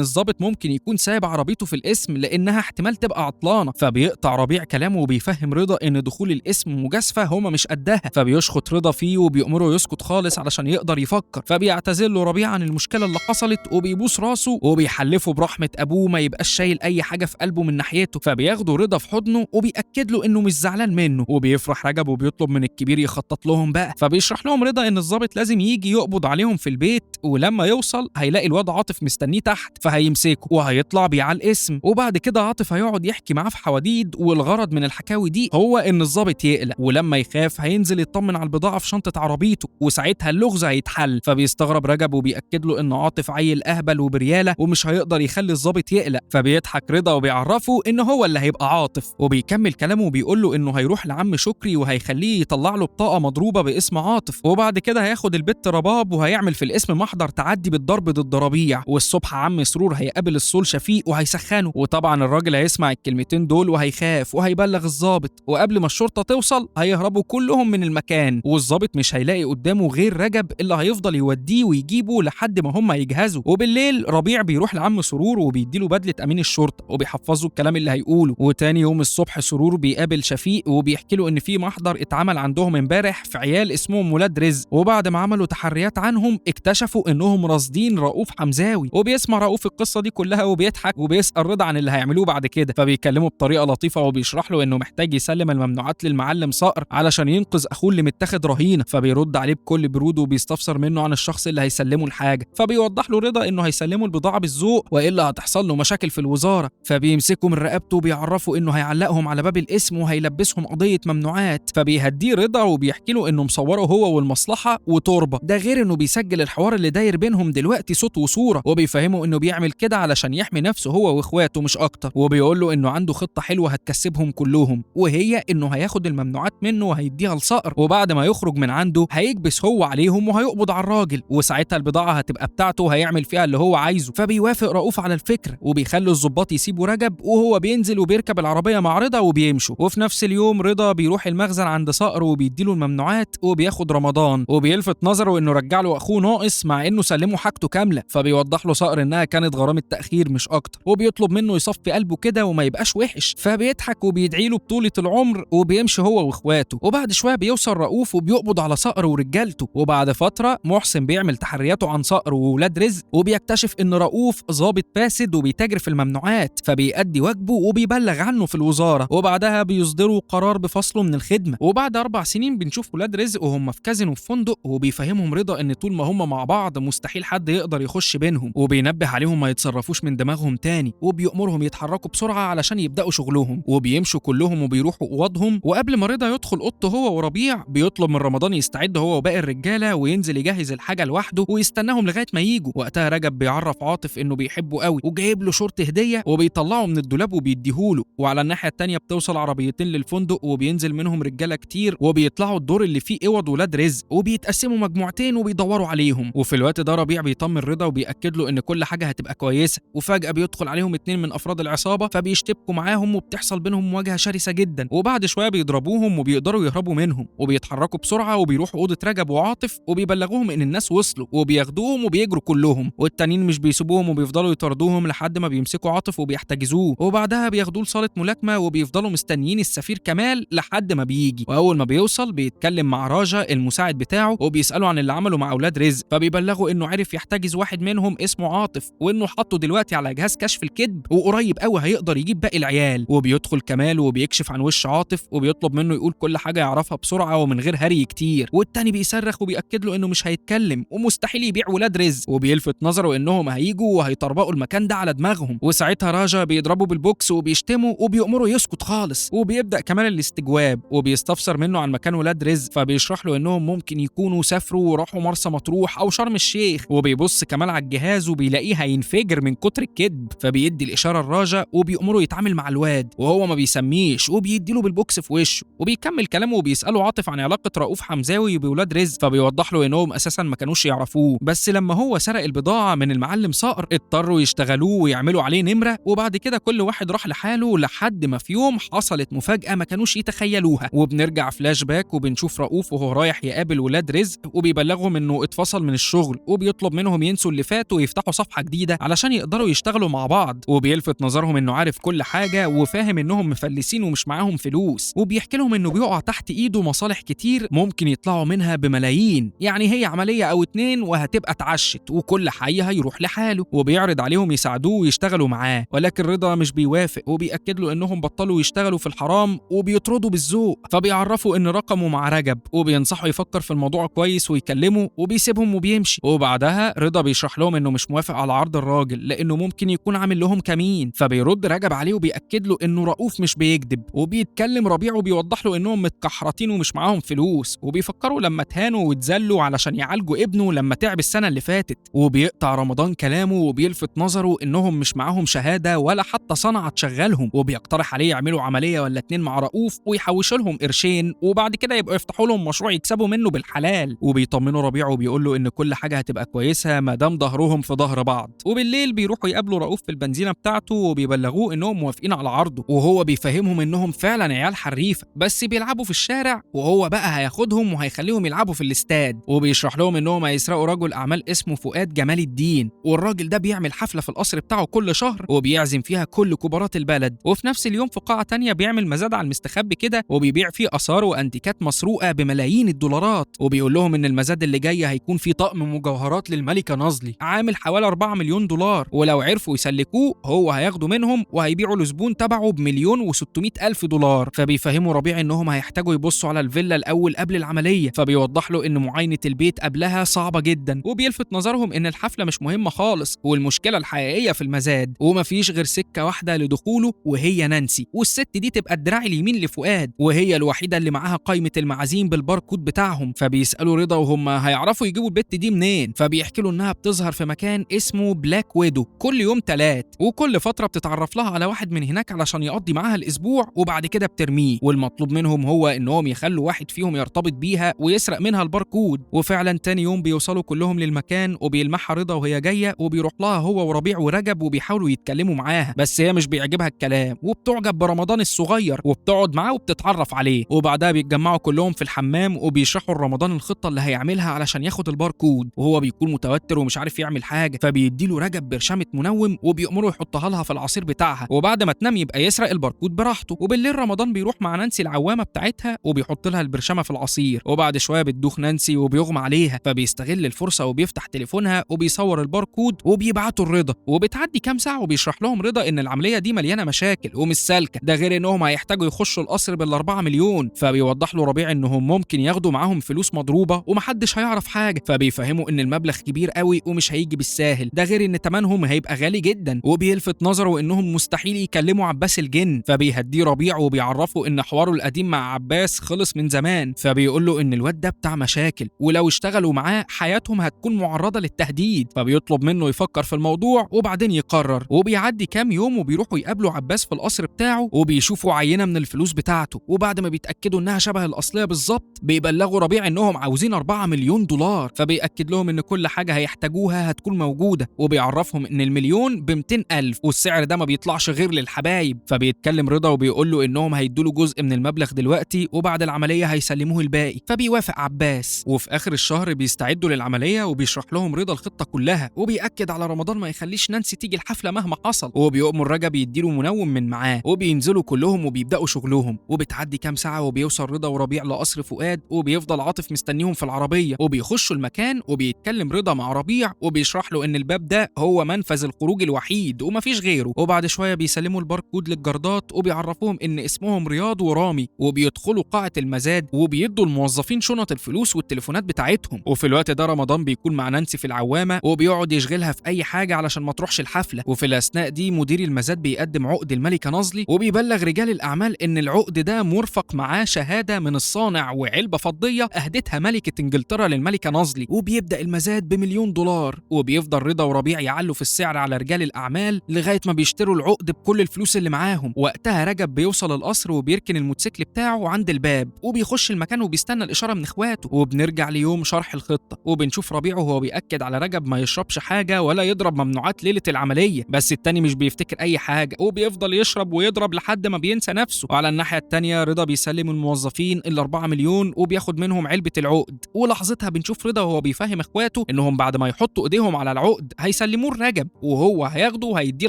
الضابط ممكن يكون سايب عربيته في القسم لانها احتمال تبقى عطلانه، فبيقطع ربيع كلامه وبيفهم رضا ان دخول القسم مجازفة هما مش قدها، فبيشخط رضا فيه وبيأمره يسكت خالص علشان يقدر يفكر. فبيعتذر له ربيع عن المشكلة اللي حصلت وبيبوس راسه وبيحلفه برحمة ابوه ما يبقاش شايل اي حاجة في قلبه من ناحيته، فبياخده رضا في حضنه وبيأكد له انه مش زعلان منه. وبيفرح رجب وبيطلب من الكبير يخطط لهم بقى، فبيشرح لهم رضا ان الضابط لازم يجي يقبض عليهم في البيت، ولما يوصل هيلاقي الواد عاطف مستنيه تحت فهيمسكه وهيطلع بيه على الاسم، وبعد كده عاطف هيقعد يحكي معاه في حواديد، والغرض من الحكاوي دي هو ان الضابط يقلق، ولما يخاف هينزل يطمن على البضاعة في شنطه عربيته وساعتها اللغز هيتحل. فبيستغرب رجب وبيأكد له ان عاطف عيل اهبل وبرياله ومش هيقدر يخلي الضابط يقلق، فبيضحك رضا وبيعرفه ان هو اللي هيبقى عاطف، وبيكمل كلامه وبيقول له انه هيروح لعم شكري وهيخليه يطلع له بطاقة مضروبة باسم عاطف، وبعد كده هياخد البت رباب وهيعمل في الاسم محضر تعدي بالضرب ضد ربيع، والصبح عم سرور هيقابل الصول شفيق وهيسخنه، وطبعا الراجل هيسمع الكلمتين دول وهيخاف وهيبلغ الضابط، وقبل ما الشرطة توصل هيهربوا كلهم من المكان، والضابط مش هيلاقي قدامه غير رجب اللي هيفضل يوديه ويجيبه لحد ما هم يجهزوا. وبالليل ربيع بيروح لعم سرور وبيديله بدله امين الشرطة وبيحفظه الكلام اللي هيقوله. وتاني يوم الصبح سرور بيقابل شفيق وبيحكي له ان في محضر اتعمل عندهم امبارح في عيال اسمهم ولاد رزق، وبعد ما عملوا تحريات عنهم اكتشفوا انهم راصدين رؤوف حمزاوي. وبيسمع رؤوف القصة دي كلها وبيضحك وبيسال رضا عن اللي هيعملوه بعد كده، فبيكلمه بطريقة لطيفة وبيشرح له انه محتاج يسلم الممنوعات للمعلم صقر علشان ينقذ اخوه اللي متاخد رهينة، فبيرد عليه بكل برود وبيستفسر منه عن الشخص اللي هيسلمه الحاجة، فبيوضح له رضا انه هيسلمه البضاعة بالذوق والا هتحصل له مشاكل في الوزارة، فبيمسكه من رقبته وبيعرفه انه هيعلقهم على باب القسم وهيلبسهم قضية ممنوعات، فبيهديه رضا وبيحكي له انه مصوره هو والمصلحة وتربه، ده غير انه بيسجل الحوار اللي داير بينهم دلوقتي صوت وصوره، وبيفهمه انه بيعمل كده علشان يحمي نفسه هو واخواته مش اكتر، وبيقول له انه عنده خطه حلوة هتكسبهم كلهم، وهي انه هياخد الممنوعات منه وهيديها لصقر، وبعد ما يخرج من عنده هيكبس هو عليهم وهيقبض على الراجل، وساعتها البضاعة هتبقى بتاعته وهيعمل فيها اللي هو عايزه. فبيوافق رؤوف على الفكرة وبيخلوا الضباط يسيبوا رجب، وهو بينزل وبيركب العربية مع رضا وبيمشوا. وفي نفس اليوم رضا بيروح المخزن عند صقر وبيديله الممنوعات وبياخد رمضان، وبيلفت نظره انه رجع له اخوه ناقص مع انه سلمه حاجته كاملة، فبيوضح له صقر انها كانت غرامة تاخير مش اكتر، وبيطلب منه يصفي قلبه كده وما يبقاش وحش، فبيضحك وبيدعي له بطولة العمر وبيمشي هو واخواته. وبعد شوية بيوصل رؤوف وبيقبض على صقر ورجالته، وبعد فترة محسن بيعمل تحرياته عن صقر وولاد رزق، وبيكتشف ان رؤوف ضابط فاسد وبيتاجر في الممنوعات، فبيأدي واجبه وبيبلغ عنه في الوزارة، وبعدها بيصدروا قرار بفصله من الخدمة. وبعد 4 سنين بنشوف ولاد رزق وهم في كازينو في فندق، وبيفهمهم رضا ان طول ما هم مع بعض مستحيل حد يقدر يخش بينهم، وبينبه عليهم ما يتصرفوش من دماغهم تاني، وبيأمرهم يتحركوا بسرعة علشان يبدأوا شغلهم، وبيمشوا كلهم وبيروحوا اوضهم. وقبل ما رضا يدخل اوضته هو وربيع بيطلب من رمضان يستعد هو وباقي الرجالة وينزل يجهز الحاجة لوحده ويستناهم لغاية ما ييجوا. وقتها رجب بيعرف عاطف انه بيحبه قوي وجايب له شورت هديه وبيطلعه من الدولاب وبيديهوله. وعلى الناحية الثانية بتوصل عربيتين للفندق وبينزل منهم رجاله كتير وبيطلعوا الدور اللي فيه اوض ولاد رزق، وبيتقسموا مجموعتين وبيدوروا عليهم. وفي الوقت ده ربيع بيطمن رضا وبيأكد له ان كل حاجة هتبقى كويسة، وفجاة بيدخل عليهم 2 من افراد العصابة فبيشتبكوا معاهم وبتحصل بينهم مواجهة شرسة جدا، وبعد شوية بيضربوهم وبيقدروا يهربوا منهم، وبيتحركوا بسرعة وبيروحوا اوضة رجب وعاطف وبيبلغوهم ان الناس وصلوا، وبياخدوهم وبيجروا كلهم، والتانيين مش بيسيبوهم وبيفضلوا يطاردوهم لحد ما بيمسكوا عاطف وبيحتجزوه، وبعدها بياخدوه لصاله ملاكمة وبيفضلوا مستنيين السفير كمال لحد ما بيجي. واول ما بيوصل بيتكلم مع راجا المساعد بتاعه وبيساله عن اللي عمله مع اولاد رزق، فبيبلغوا انه عرف يحتجز واحد منهم اسمه عاطف، وانه حطه دلوقتي على جهاز كشف الكذب وقريب قوي هيقدر يجيب باقي العيال. وبيدخل كمال وبيكشف عن وش عاطف وبيطلب منه يقول كل حاجة يعرفها بسرعة ومن غير هري كتير، والتاني بيصرخ وبيأكد له انه مش هيتكلم ومستحيل يبيع ولاد رزق، وبيلفت نظره انهم هيجوا وهيطربقوا المكان ده على دماغهم. وساعتها راجا بيضربه بالبوكس وبيشتمه وبيأمره يسكت خالص. وبيبدأ كمال الاستجواب وبيستفسر منه عن مكان ولاد رزق، فبيشرح له انهم ممكن يكونوا سافروا وراحوا مرسى مطروح او شرم الشيخ. وبيبص كمال على الجهاز وبيلاقيه هينفجر من كتر الكذب، فبيدي الاشارة لراجا وبيأمره يتعامل مع الواد وهو ما بيسميش وبيديله بالبوكس في وشه. وبيكمل كلامه وبيسأله عاطف عن علاقة رؤوف حمزاوي بولاد رزق، فبيوضح له انهم اساسا ما كانوش يعرفوه، بس لما هو سرق البضاعة من المعلم صقر اضطروا يشتغلوه ويعملوا عليه نمره، وبعد كده كل واحد راح لحاله لحد ما في يوم حصلت مفاجاة ما كانوش يتخيلوها. وبنرجع فلاش باك وبنشوف رؤوف وهو رايح يقابل ولاد رزق وبيبلغوا وبيبلغهم انه اتفصل من الشغل، وبيطلب منهم ينسوا اللي فات ويفتحوا صفحة جديدة علشان يقدروا يشتغلوا مع بعض. وبيلفت نظرهم انه عارف كل حاجة وفاهم انهم مفلسين ومش معاهم فلوس، وبيحكي لهم انه بيقع تحت ايده مصالح كتير ممكن يطلعوا منها بملايين، يعني هي عملية او 2 وهتبقى اتعشت وكل حي هيروح لحاله. وبيعرض عليهم يساعدوه ويشتغلوا معاه، ولكن رضا مش بيوافق وبيأكد له انهم بطلوا يشتغلوا في الحرام وبيطردوا بالذوق. فبيعرفوا ان رقمه مع رجب وبينصحه يفكر في الموضوع كويس ويكلمه، وبيسيبهم وبيمشي. وبعدها رضا بيشرح لهم انه مش موافق على عرض الراجل لانه ممكن يكون عامل لهم كمين، فبيرد رجب عليه وبيأكد له انه رؤوف مش بيكذب. وبيتكلم ربيع وبيوضح له انهم متكحرتين ومش معاهم فلوس، وبيفكروا لما اتهانوا واتذلوا علشان يعالجوا ابنه لما تعب السنة اللي فاتت. وبيقطع رمضان كلامه وبيلفت نظره انهم مش معاهم شهادة ولا حتى صنعه تشغلهم، وبيقترح عليه يعملوا عملية ولا 2 مع رؤوف ويحوشوا لهم قرشين وبعد كده يبقوا يفتحوا لهم مشروع يكسبوا منه بالحلال. وبيطمنوا ربيع وبيقول له ان كل حاجة هتبقى كويسة ما دام ظهرهم في ظهر بعض. وبالليل بيروحوا يقابلوا رؤوف في البنزينه بتاعته وبيبلغوه انهم موافقين على عرضه، وهو بيفهمهم انهم فعلا عيال حريفه بس بيلعبوا في الشارع، وهو بقى هياخدهم وهيخليهم يلعبوا في الاستاد. وبيشرح لهم انهم هيسرقوا رجل اعمال اسمه فؤاد جمال الدين، والراجل ده بيعمل حفلة في القصر بتاعه كل شهر وبيعزم فيها كل كبارات البلد. وفي نفس اليوم في قاعة تانية بيعمل مزاد على المستخبي كده وبيبيع فيه اثار وانتيكات مسروقه بملايين الدولارات، وبيقول لهم ان المزاد اللي جاي هيكون فيه طقم مجوهرات للملكه نازلي عامل حوالي 4 مليون دولار، ولو عرفوا يسلكوه هو هياخده منهم وهيبيعوا لزبون تبعه ب1,600,000 دولار. فبيفهموا ربيع انهم هيحتاجوا يبصوا على الفيلا الاول قبل العملية، فبيوضح له ان معاينة البيت قبلها صعبة جدا، وبيلفت نظرهم ان الحفلة مش مهمة خالص والمشكلة الحقيقية في المزاد، ومفيش غير سكة واحدة لدخوله وهي نانسي، والست دي تبقى الدراع اليمين لفؤاد وهي الوحيدة اللي معاها قائمة المعازيم بالباركود بتاعهم. فبيسالوا رضا وهم هيعرفوا يجيبوا البت دي منين، فبيحكي له انها بتظهر في مكان اسمه بلاك ويدو كل يوم 3، وكل فترة بتتعرف لها على واحد من هناك علشان يقضي معاها الاسبوع وبعد كده بترميه، والمطلوب منهم هو انهم يخلوا واحد فيهم يرتبط بيها ويسرق منها الباركود. وفعلا تاني يوم بيوصلوا كلهم للمكان وبيلمحها رضا وهي جاية، وبيروح لها هو وربيع ورجب وبيحاولوا يتكلموا معاها، بس هي مش بيعجبها الكلام وبتعجب برمضان الصغير وبتقعد معاه وبتتعرف عليه. وبعدها بيتجمعوا كلهم في الحمام وبيشرحوا لرمضان الخطة اللي هيعملها علشان ياخد الباركود، وهو بيكون متوتر ومش عارف يعمل حاجة، فبيديله رجب برشامه منوم وبيأمره يحطها لها في العصير بتاعها، وبعد ما تنام يبقى يسرق الباركود براحته. وبالليل رمضان بيروح مع نانسي العوامه بتاعتها وبيحط لها البرشامه في العصير، وبعد شوية بتدوخ نانسي وبيغمى عليها، فبيستغل الفرصة وبيفتح تليفونها وبيصور الباركود وبيبعته لرضا. وبتعدي كام ساعة وبيشرح لهم رضا ان العملية دي مليانة مشاكل ومش سالكة، ده غير انهم هيحتاجوا يخشوا القصر بال4 مليون. فبيوضح له ربيع انهم ممكن ياخدوا معاهم فلوس مضروبة ومحدش هيعرف حاجة، فبيفهموا ان المبلغ كبير قوي ومش هيجي بالساهل، ده غير ان تمنهم هيبقى غالي جدا. وبيلفت نظره انهم مستحيل يكلموا عباس الجن، فبيهديه ربيع وبيعرفه ان حواره القديم مع عباس خلص من زمان، فبيقول له ان الواد ده بتاع مشاكل ولو اشتغلوا معاه حياتهم هتكون معرضه للتهديد، فبيطلب منه يفكر في الموضوع وبعدين يقرر. وبيعدي كام يوم وبيروحوا يقابلوا عباس في القصر بتاعه وبيشوفوا عينه من الفلوس بتاعته، وبعد ما بيتاكدوا انها شبه الاصلية بالظبط بيبلغوا ربيع انهم عاوزين 4 مليون دولار، فبيأكد لهم ان كل حاجة هيحتاجوها هتكون موجودة، وبيعرفهم ان المليون ب200,000 والسعر ده ما بيطلعش غير للحبايب. فبيتكلم رضا وبيقول له انهم هيدوا له جزء من المبلغ دلوقتي وبعد العملية هيسلموه الباقي، فبيوافق عباس. وفي اخر الشهر بيستعدوا للعملية وبيشرح لهم رضا الخطة كلها، وبيأكد على رمضان ما يخليش نانسي تيجي الحفلة مهما حصل، وبيؤمر رجب يديله منوم من معاه، وبينزلوا كلهم وبيبداوا شغلهم. وبتعدي كام ساعة وبيوصل رضا وربيع لقصر فؤاد، وبيفضل عاطف مستنيهم في العربية، وبيخشوا المكان وبيتكلم رضا مع ربيع وبيشرح له ان الباب ده هو منفذ الخروج الوحيد ومفيش غيره. وبعد شوية بيسلموا الباركود للجردات وبيعرفوهم ان اسمهم رياض ورامي، وبيدخلوا قاعة المزاد وبيدوا الموظفين شنط الفلوس والتليفونات بتاعتهم. وفي الوقت ده رمضان بيكون مع نانسي في العوامه وبيقعد يشغلها في اي حاجة علشان ما تروحش الحفلة. وفي الاثناء دي مدير المزاد بيقدم عقد الملكه نازلي وبيبلغ رجال الاعمال ان العقد ده مرفق معاه شهادة من الصانع وعلبة فضية اهدتها ملكه انجلترا للملكه نازلي. وبيبدا المزاد ب$1,000,000، وبيفضل رضا وربيع يعلوا في السعر على رجال الاعمال لغاية ما بيشتروا العقد بكل الفلوس اللي معاهم. وقتها رجب بيوصل القصر وبيركن الموتوسيكل بتاعه عند الباب وبيخش المكان وبيستنى الاشارة من اخواته. وبنرجع ليوم شرح الخطة وبنشوف ربيع وهو بيأكد على رجب ما يشربش حاجة ولا يضرب ممنوعات ليلة العملية، بس التاني مش بيفتكر اي حاجة وبيفضل يشرب ويضرب لحد ما بينسى نفسه. وعلى الناحية التانية رضا بيسلم الموظفين ال4 مليون وبياخد منهم علبة العقد. ولحظة ولحظتها بنشوف رضا وهو بيفهم اخواته انهم بعد ما يحطوا ايديهم على العقد هيسلموه لرجب، وهو هياخده وهيديه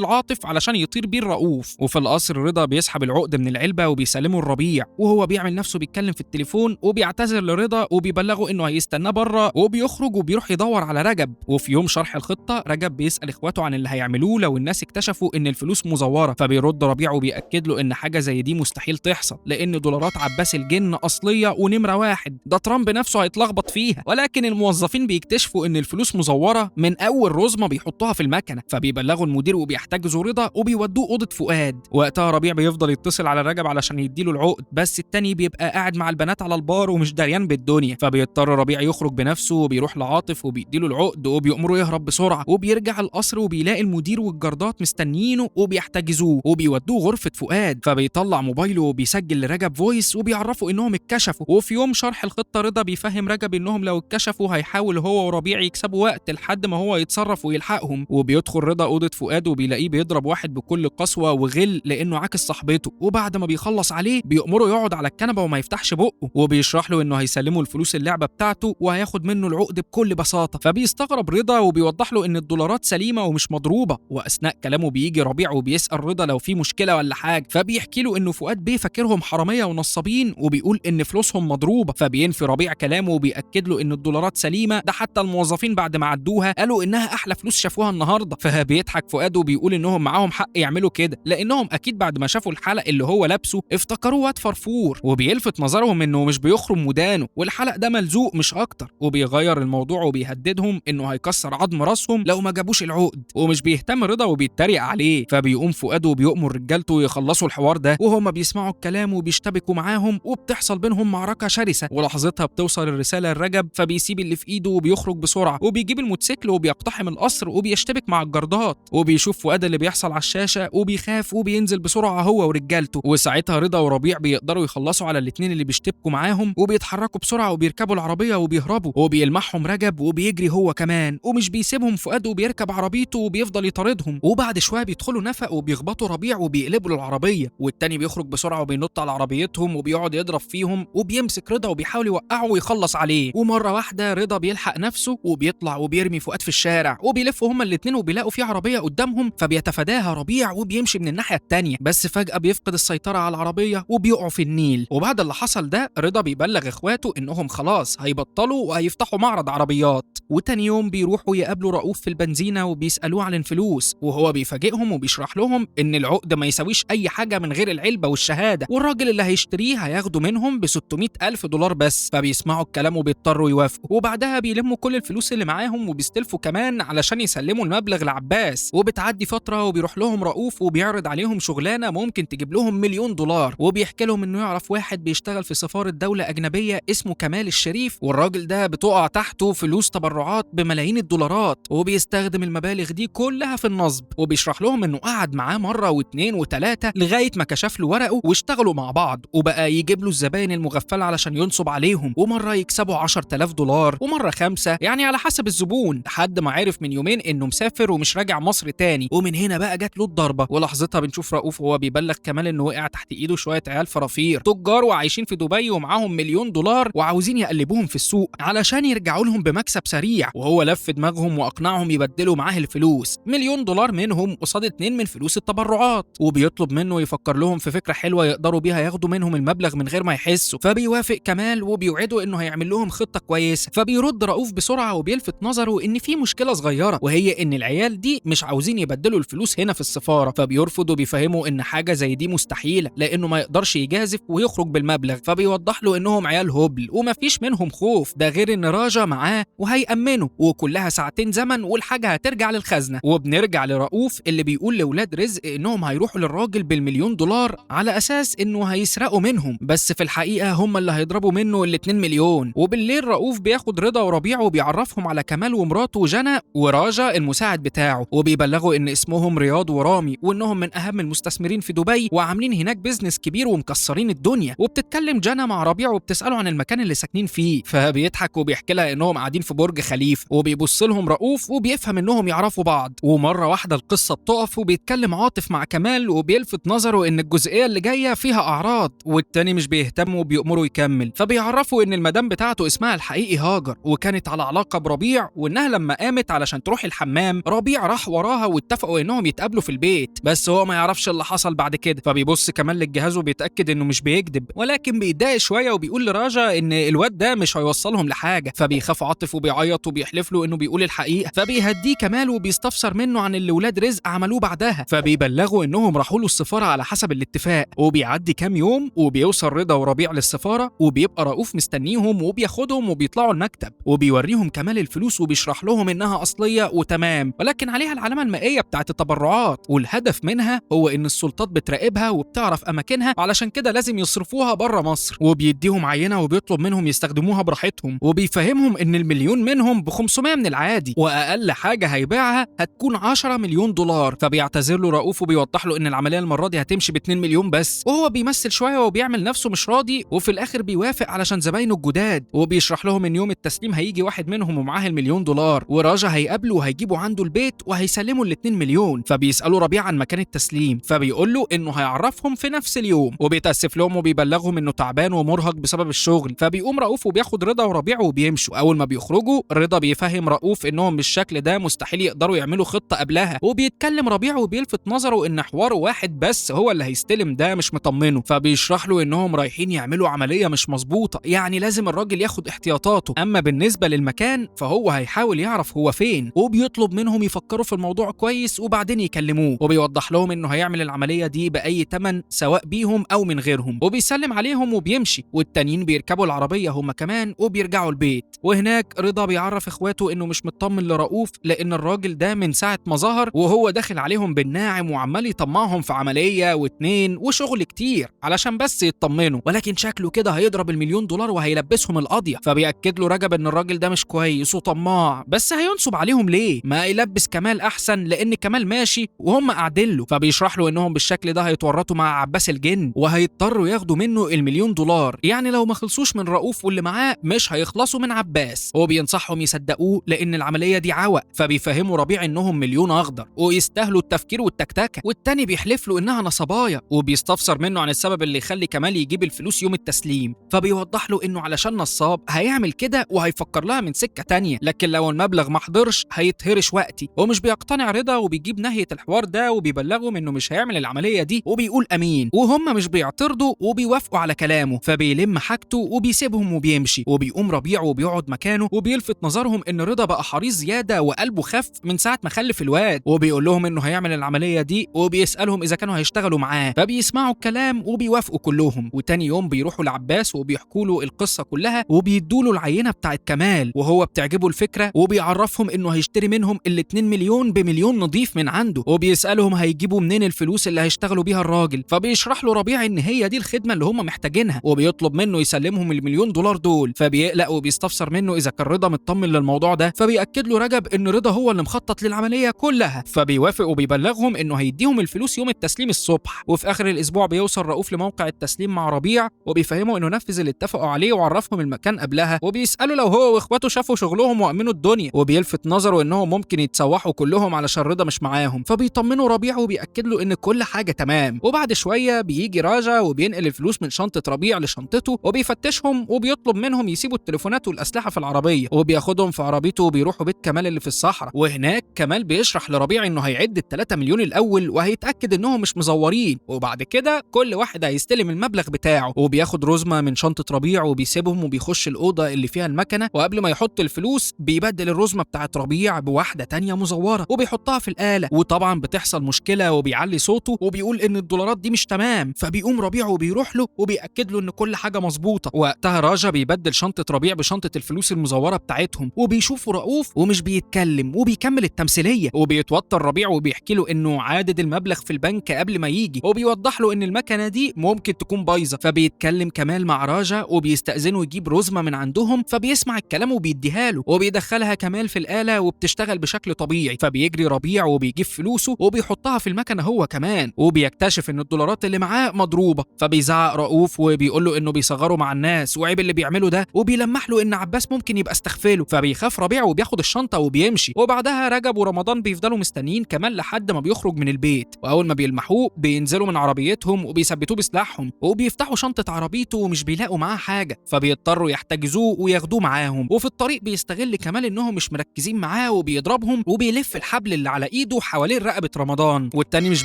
لعاطف علشان يطير بيه الرؤوف. وفي القصر رضا بيسحب العقد من العلبة وبيسلمه لربيع، وهو بيعمل نفسه بيتكلم في التليفون وبيعتذر لرضا وبيبلغه انه هيستناه بره، وبيخرج وبيروح يدور على رجب. وفي يوم شرح الخطة رجب بيسال اخواته عن اللي هيعملوه لو الناس اكتشفوا ان الفلوس مزوره، فبيرد ربيع وبيأكد له ان حاجة زي دي مستحيل تحصل لان دولارات عباس الجن اصلية ونمره واحد، ده ترامب نفسه هيتلخبط فيها. ولكن الموظفين بيكتشفوا ان الفلوس مزوره من اول رزمه بيحطوها في المكنه، فبيبلغوا المدير وبيحتجزوا رضا وبيودوه اوضة فؤاد. وقتها ربيع بيفضل يتصل على رجب علشان يديله العقد، بس التاني بيبقى قاعد مع البنات على البار ومش دريان بالدنيا، فبيضطر ربيع يخرج بنفسه وبيروح لعاطف وبيديله العقد وبيأمره يهرب بسرعة. وبيرجع القصر وبيلاقي المدير والجردات مستنيينه وبيحتجزوه وبيودوه غرفة فؤاد، فبيطلع موبايله وبيسجل لرجب voice وبيعرفوا انهم اتكشفوا. وفي يوم شرح الخطة رضا بيفهم رجب انهم لو اتكشفوا هيحاول هو وربيع يكسبوا وقت لحد ما هو يتصرف ويلحقهم. وبيدخل رضا اوضة فؤاد وبيلاقيه بيضرب واحد بكل قسوة وغل لانه عاكس صاحبته، وبعد ما بيخلص عليه بيأمره يقعد على الكنبة وما يفتحش بقه، وبيشرح له انه هيسلمه الفلوس اللعبة بتاعته وهياخد منه العقد بكل بساطة. فبيستغرب رضا وبيوضح له ان الدولارات سليمة ومش مضروبة. واثناء كلامه بيجي ربيع وبيسأل رضا لو في مشكلة ولا حاجة، فبيحكي له انه فؤاد بيه فاكرهم حرامية ونصابين وبيقول ان فلوسهم مضروبة، فبينفي ربيع كلامه وبيأكد له ان الدولارات سليمة، ده حتى الموظفين بعد ما عدوها قالوا انها احلى فلوس شافوها النهارده. فبيضحك فؤاد وبيقول انهم معاهم حق يعملوا كده لانهم اكيد بعد ما شافوا الحلق اللي هو لابسه افتكروه واد فرفور، وبيلفت نظرهم انه مش بيخرم ودانه والحلق ده ملزوق مش اكتر. وبيغير الموضوع وبيهددهم انه هيكسر عظم راسهم لو ما جابوش العقد، ومش بيهتم رضا وبيتريق عليه. فبيقوم فؤاد وبيؤمر رجالته يخلصوا الحوار ده، وهما بيسمعوا الكلام وبيشتبكوا معاهم وبتحصل بينهم معركة شرسة. ولحظتها بتوصل الرسالة لرجب، فبيسيب اللي في ايده وبيخرج بسرعة وبيجيب الموتوسيكل وبيقتحم القصر وبيشتبك مع الجردات، وبيشوف فؤاد اللي بيحصل على الشاشة وبيخاف وبينزل بسرعة هو ورجالته. وساعتها رضا وربيع بيقدروا يخلصوا على الاثنين اللي بيشتبكوا معاهم وبيتحركوا بسرعة وبيركبوا العربية وبيهربوا، وبيلمحهم رجب وبيجري هو كمان ومش بيسيبهم فؤاد وبيركب عربيته وبيفضل يطاردهم. وبعد شوية بيدخلوا نفق وبيخبطوا ربيع وبيقلبوا له العربية، والتاني بيخرج بسرعة وبينط على عربيتهم وبيقعد يضرب فيهم وبيمسك رضا وبيحاول يوقعه ويخلص عليه. ومرة واحدة رضا بيلحق نفسه وبيطلع وبيرمي فؤاد في الشارع، وبيلفوا هما الاثنين وبيلاقوا في عربية قدامهم، فبيتفاداها ربيع وبيمشي من الناحية الثانية، بس فجاة بيفقد السيطرة على العربية وبيقعوا في النيل. وبعد اللي حصل ده رضا بيبلغ اخواته انهم خلاص هيبطلوا وهيفتحوا معرض عربيات. وتاني يوم بيروحوا يقابلوا رؤوف في البنزينه وبيسالوه عن الفلوس، وهو بيفاجئهم وبيشرح لهم ان العقد ما يساويش اي حاجة من غير العلبة والشهادة، والراجل اللي هيشتريه هياخده منهم ب 600 ألف دولار بس. فبيسمعوا الكلام وبيضطروا يوافقوا، وبعدها بيلموا كل الفلوس اللي معاهم وبيستلفوا كمان علشان يسلموا المبلغ لعباس. وبتعدي فترة وبيروح لهم رؤوف وبيعرض عليهم شغلانة ممكن تجيب لهم $1,000,000، وبيحكي لهم انه يعرف واحد بيشتغل في سفارة دولة اجنبية اسمه كمال الشريف، والراجل ده بتقع تحته فلوس تبرعات بملايين الدولارات، وبيستخدم المبالغ دي كلها في النصب. وبيشرح لهم انه قعد معاه مرة واثنين وثلاثة لغاية ما كشف له ورقة واشتغلوا مع بعض، وبقى يجيب له الزباين المغفله علشان ينصب عليهم، ومرة يكسبوا $10,000 ومرة 5، يعني على حسب الزبون، لحد ما عرف من يومين انه مسافر ومش راجع مصر تاني. ومن هنا بقى جات له الضربة. ولحظتها بنشوف رؤوف وهو بيبلغ كمال انه وقع تحت ايده شوية عيال فرافير تجار وعايشين في دبي ومعاهم $1,000,000 وعاوزين يقلبوهم في السوق علشان يرجعوا لهم بمكسب سريع، وهو لف دماغهم واقنعهم يبدلوا معاه الفلوس، $1,000,000 منهم قصاد 2 من فلوس التبرعات. وبيطلب منه يفكر لهم في فكرة حلوة يقدروا بيها ياخدوا منهم المبلغ من غير ما يحسوا، فبيوافق كمال وبيوعده انه هيعمل لهم خطه كويسة. فبيرد رؤوف بسرعة وبيلفت نظره ان في مشكلة صغيرة، وهي ان العيال دي مش عاوزين يبدلوا الفلوس هنا في السفارة، فبيرفض وبيفهموا ان حاجة زي دي مستحيلة لانه ما يقدرش يجازف ويخرج بالمبلغ. فبيوضح له انهم عيال هبل ومفيش منهم خوف، ده غير ان راجا معاه وهيأمنه، وكلها ساعتين زمن والحاجة هترجع للخزنه. وبنرجع لرؤوف اللي بيقول لاولاد رزق انهم هيروحوا للراجل بال$1,000,000 على اساس انه هيسرقوا منهم، بس في الحقيقة هم اللي هيضربوا منه ال2 مليون. وبالليل رؤوف بياخد رضا وربيع وبيعرفهم على كمال ومراته جنى وراجا المساعد بتاعه، وبيبلغوا ان اسمهم رياض ورامي وانهم من اهم المستثمرين في دبي وعاملين هناك business كبير ومكسرين الدنيا. وبتتكلم جنى مع ربيع وبتساله عن المكان اللي ساكنين فيه، فبيضحك وبيحكي لها انهم قاعدين في برج خليفة، وبيبص لهم رؤوف وبيفهم انهم يعرفوا بعض. ومرة واحدة القصة بتقف وبيتكلم عاطف مع كمال وبيلفت نظره ان الجزئية اللي جاية فيها اعراض، والتاني مش بيهتم وبيأمره يكمل. فبيعرفوا ان المدام بتاعته اسمها اسمها الحقيقي هاجر، وكانت على علاقة بربيع، وانها لما قامت علشان تروح الحمام ربيع راح وراها واتفقوا انهم يتقابلوا في البيت، بس هو ما يعرفش اللي حصل بعد كده. فبيبص كمال للجهاز وبيتاكد انه مش بيكذب، ولكن بيتضايق شوية وبيقول لراجا ان الواد ده مش هيوصلهم لحاجة. فبيخاف عاطف وبيعيط وبيحلف له انه بيقول الحقيقة، فبيهديه كمال وبيستفسر منه عن اللي ولاد رزق عملوه بعدها، فبيبلغوا انهم راحوا له السفارة على حسب الاتفاق. وبيعدي كام يوم وبيوصل رضا وربيع للسفاره، وبيبقى رؤوف مستنيهم وبياخدهم وبيطلعوا المكتب، وبيوريهم كمال الفلوس وبيشرح لهم انها اصلية وتمام، ولكن عليها العلامة المائية بتاعه التبرعات، والهدف منها هو ان السلطات بتراقبها وبتعرف اماكنها، علشان كده لازم يصرفوها بره مصر. وبيديهم عينه وبيطلب منهم يستخدموها براحتهم، وبيفهمهم ان المليون منهم ب 500 من العادي، واقل حاجة هيبيعها هتكون 10 مليون دولار. فبيعتذر له رؤوف وبيوضح له ان العملية المرة دي هتمشي ب 2 مليون بس، وهو بيمثل شوية وبيعمل نفسه مش راضي، وفي الاخر بيوافق علشان زباينه الجداد، وبيشرح لهم ان يوم التسليم هيجي واحد منهم ومعاه المليون دولار، وراجا هيقابله وهيجيبه عنده البيت وهيسلموا ال 2 مليون. فبيسالوا ربيع عن مكان التسليم، فبيقول له انه هيعرفهم في نفس اليوم، وبيتاسف لهم وبيبلغهم انه تعبان ومرهق بسبب الشغل. فبيقوم رؤوف وبياخد رضا وربيع وبيمشوا. اول ما بيخرجوا رضا بيفهم رؤوف انهم بالشكل ده مستحيل يقدروا يعملوا خطه قبلها، وبيتكلم ربيع وبيلفت نظره ان حوار واحد بس هو اللي هيستلم ده مش مطمنه، فبيشرح له انهم رايحين يعملوا عملية مش مظبوطة، يعني لازم الراجل ياخد احتياطاته. اما بالنسبة للمكان فهو هيحاول يعرف هو فين، وبيطلب منهم يفكروا في الموضوع كويس وبعدين يكلموه، وبيوضح لهم انه هيعمل العملية دي باي ثمن سواء بيهم او من غيرهم، وبيسلم عليهم وبيمشي، والتانيين بيركبوا العربية هم كمان وبيرجعوا البيت. وهناك رضا بيعرف اخواته انه مش مطمن لرؤوف، لان الراجل ده من ساعة ما ظهر وهو داخل عليهم بالناعم وعمال يطمعهم في عملية واتنين وشغل كتير علشان بس يطمنوا، ولكن شكله كده هيضرب المليون دولار وهيلبسهم القضية. فبيأكد له رجب ان الراجل ده مش كويس وطماع، بس هينصب عليهم ليه؟ ما يلبس كمال احسن، لان كمال ماشي وهم قاعدين له. فبيشرح له انهم بالشكل ده هيتورطوا مع عباس الجن وهيضطروا ياخدوا منه المليون دولار، يعني لو ما خلصوش من رؤوف واللي معاه مش هيخلصوا من عباس. هو بينصحهم يصدقوه لان العملية دي عوق، فبيفهموا ربيع انهم مليون اخضر ويستاهلوا التفكير والتكتكه، والتاني بيحلف له انها نصبايه، وبيستفسر منه عن السبب اللي يخلي كمال يجيب الفلوس يوم التسليم، فبيوضح له انه علشان نصاب هيعمل كده وهيفكر لها من سكة تانية، لكن لو المبلغ ما حضرش هيتهرش وقتي. ومش بيقتنع رضا وبيجيب نهاية الحوار ده وبيبلغهم انه مش هيعمل العملية دي، وبيقول امين، وهم مش بيعترضوا وبيوافقوا على كلامه. فبيلم حاجته وبيسيبهم وبيمشي، وبيقوم ربيع وبيقعد مكانه، وبيلفت نظرهم ان رضا بقى حريص زيادة وقلبه خف من ساعة ما خلف الواد، وبيقول لهم انه هيعمل العملية دي، وبيسالهم اذا كانوا هيشتغلوا معاه، فبيسمعوا الكلام وبيوافقوا كلهم. وتاني يوم بيروحوا لعباس وبيحكوا له القصة كلها، وبيدوا له العينة بتاعت كمال، وهو بتعجبه الفكرة، وبيعرفهم انه هيشتري منهم ال2 مليون بمليون نظيف من عنده، وبيسالهم هيجيبوا منين الفلوس اللي هيشتغلوا بيها الراجل، فبيشرح له ربيع ان هي دي الخدمة اللي هم محتاجينها، وبيطلب منه يسلمهم المليون دولار دول. فبيقلق وبيستفسر منه اذا كان رضا مطمن للموضوع ده، فبيأكد له رجب ان رضا هو اللي مخطط للعملية كلها، فبيوافق وبيبلغهم انه هيديهم الفلوس يوم التسليم الصبح. وفي اخر الاسبوع بيوصل رؤوف لموقع التسليم مع ربيع، وبيفهمه انه نفذ اللي اتفقوا عليه وعرفهم المكان قبلها، وبيساله لو هو واخواته شافوا شغلهم وامنوا الدنيا، وبيلفت نظره انهم ممكن يتسوحوا كلهم علشان رضا مش معاهم، فبيطمنوا ربيع وبيأكد له ان كل حاجة تمام. وبعد شوية بيجي راجا وبينقل الفلوس من شنطه ربيع لشنطته، وبيفتشهم وبيطلب منهم يسيبوا التليفونات والاسلحة في العربية، وبياخدهم في عربيته وبيروحوا بيت كمال اللي في الصحراء. وهناك كمال بيشرح لربيع انه هيعد ال3 مليون الاول وهيتاكد انهم مش مزورين، وبعد كده كل واحد هيستلم المبلغ بتاعه. وبياخد رزمه من شنطه ربيع وبيسيبهم وبيخش الاوضة اللي فيها المكنه، وقبل ما يحط الفلوس بيبدل الرزمه بتاعت ربيع بواحدة تانية مزوره وبيحطها في الاله، وطبعا بتحصل مشكلة وبيعلي صوته وبيقول ان الدولارات دي مش تمام. فبيقوم ربيع وبيروح له وبيأكد له ان كل حاجة مظبوطة. وقتها راجا بيبدل شنطه ربيع بشنطه الفلوس المزورة بتاعتهم، وبيشوفوا رؤوف ومش بيتكلم وبيكمل التمثيلية. وبيتوتر ربيع وبيحكي له انه عادد المبلغ في البنك قبل ما يجي، وبيوضح له ان المكنه دي ممكن تكون بايظة. فبيتكلم كمال مع راجا وبيستأذنه يجيب رزمه من عندهم، فبيسمع الكلام وبيديها له، وبيدخلها كمال في الاله وبتشتغل بشكل طبيعي. فبيجري ربيع وبيجيب فلوسه وبيحطها في المكنه هو كمان، وبيكتشف ان الدولارات اللي معاه مضروبة. فبيزعق رؤوف وبيقول له انه بيصغره مع الناس وعيب اللي بيعمله ده، وبيلمح له ان عباس ممكن يبقى استغفله. فبيخاف ربيع وبياخد الشنطة وبيمشي. وبعدها رجب ورمضان بيفضلوا مستنيين كمال لحد ما بيخرج من البيت، واول ما بيلمحوه بينزلوا من عربيتهم وبيثبتوه بسلاحهم، وبيفتحوا شنطه عربيته ومش بيلاقوا معاه حاجة، فبيضطروا يحتاجوا وبيحتجزوه وياخدوه معاهم. وفي الطريق بيستغل كمال انهم مش مركزين معاه وبيضربهم وبيلف الحبل اللي على ايده حوالين رقبة رمضان، والتاني مش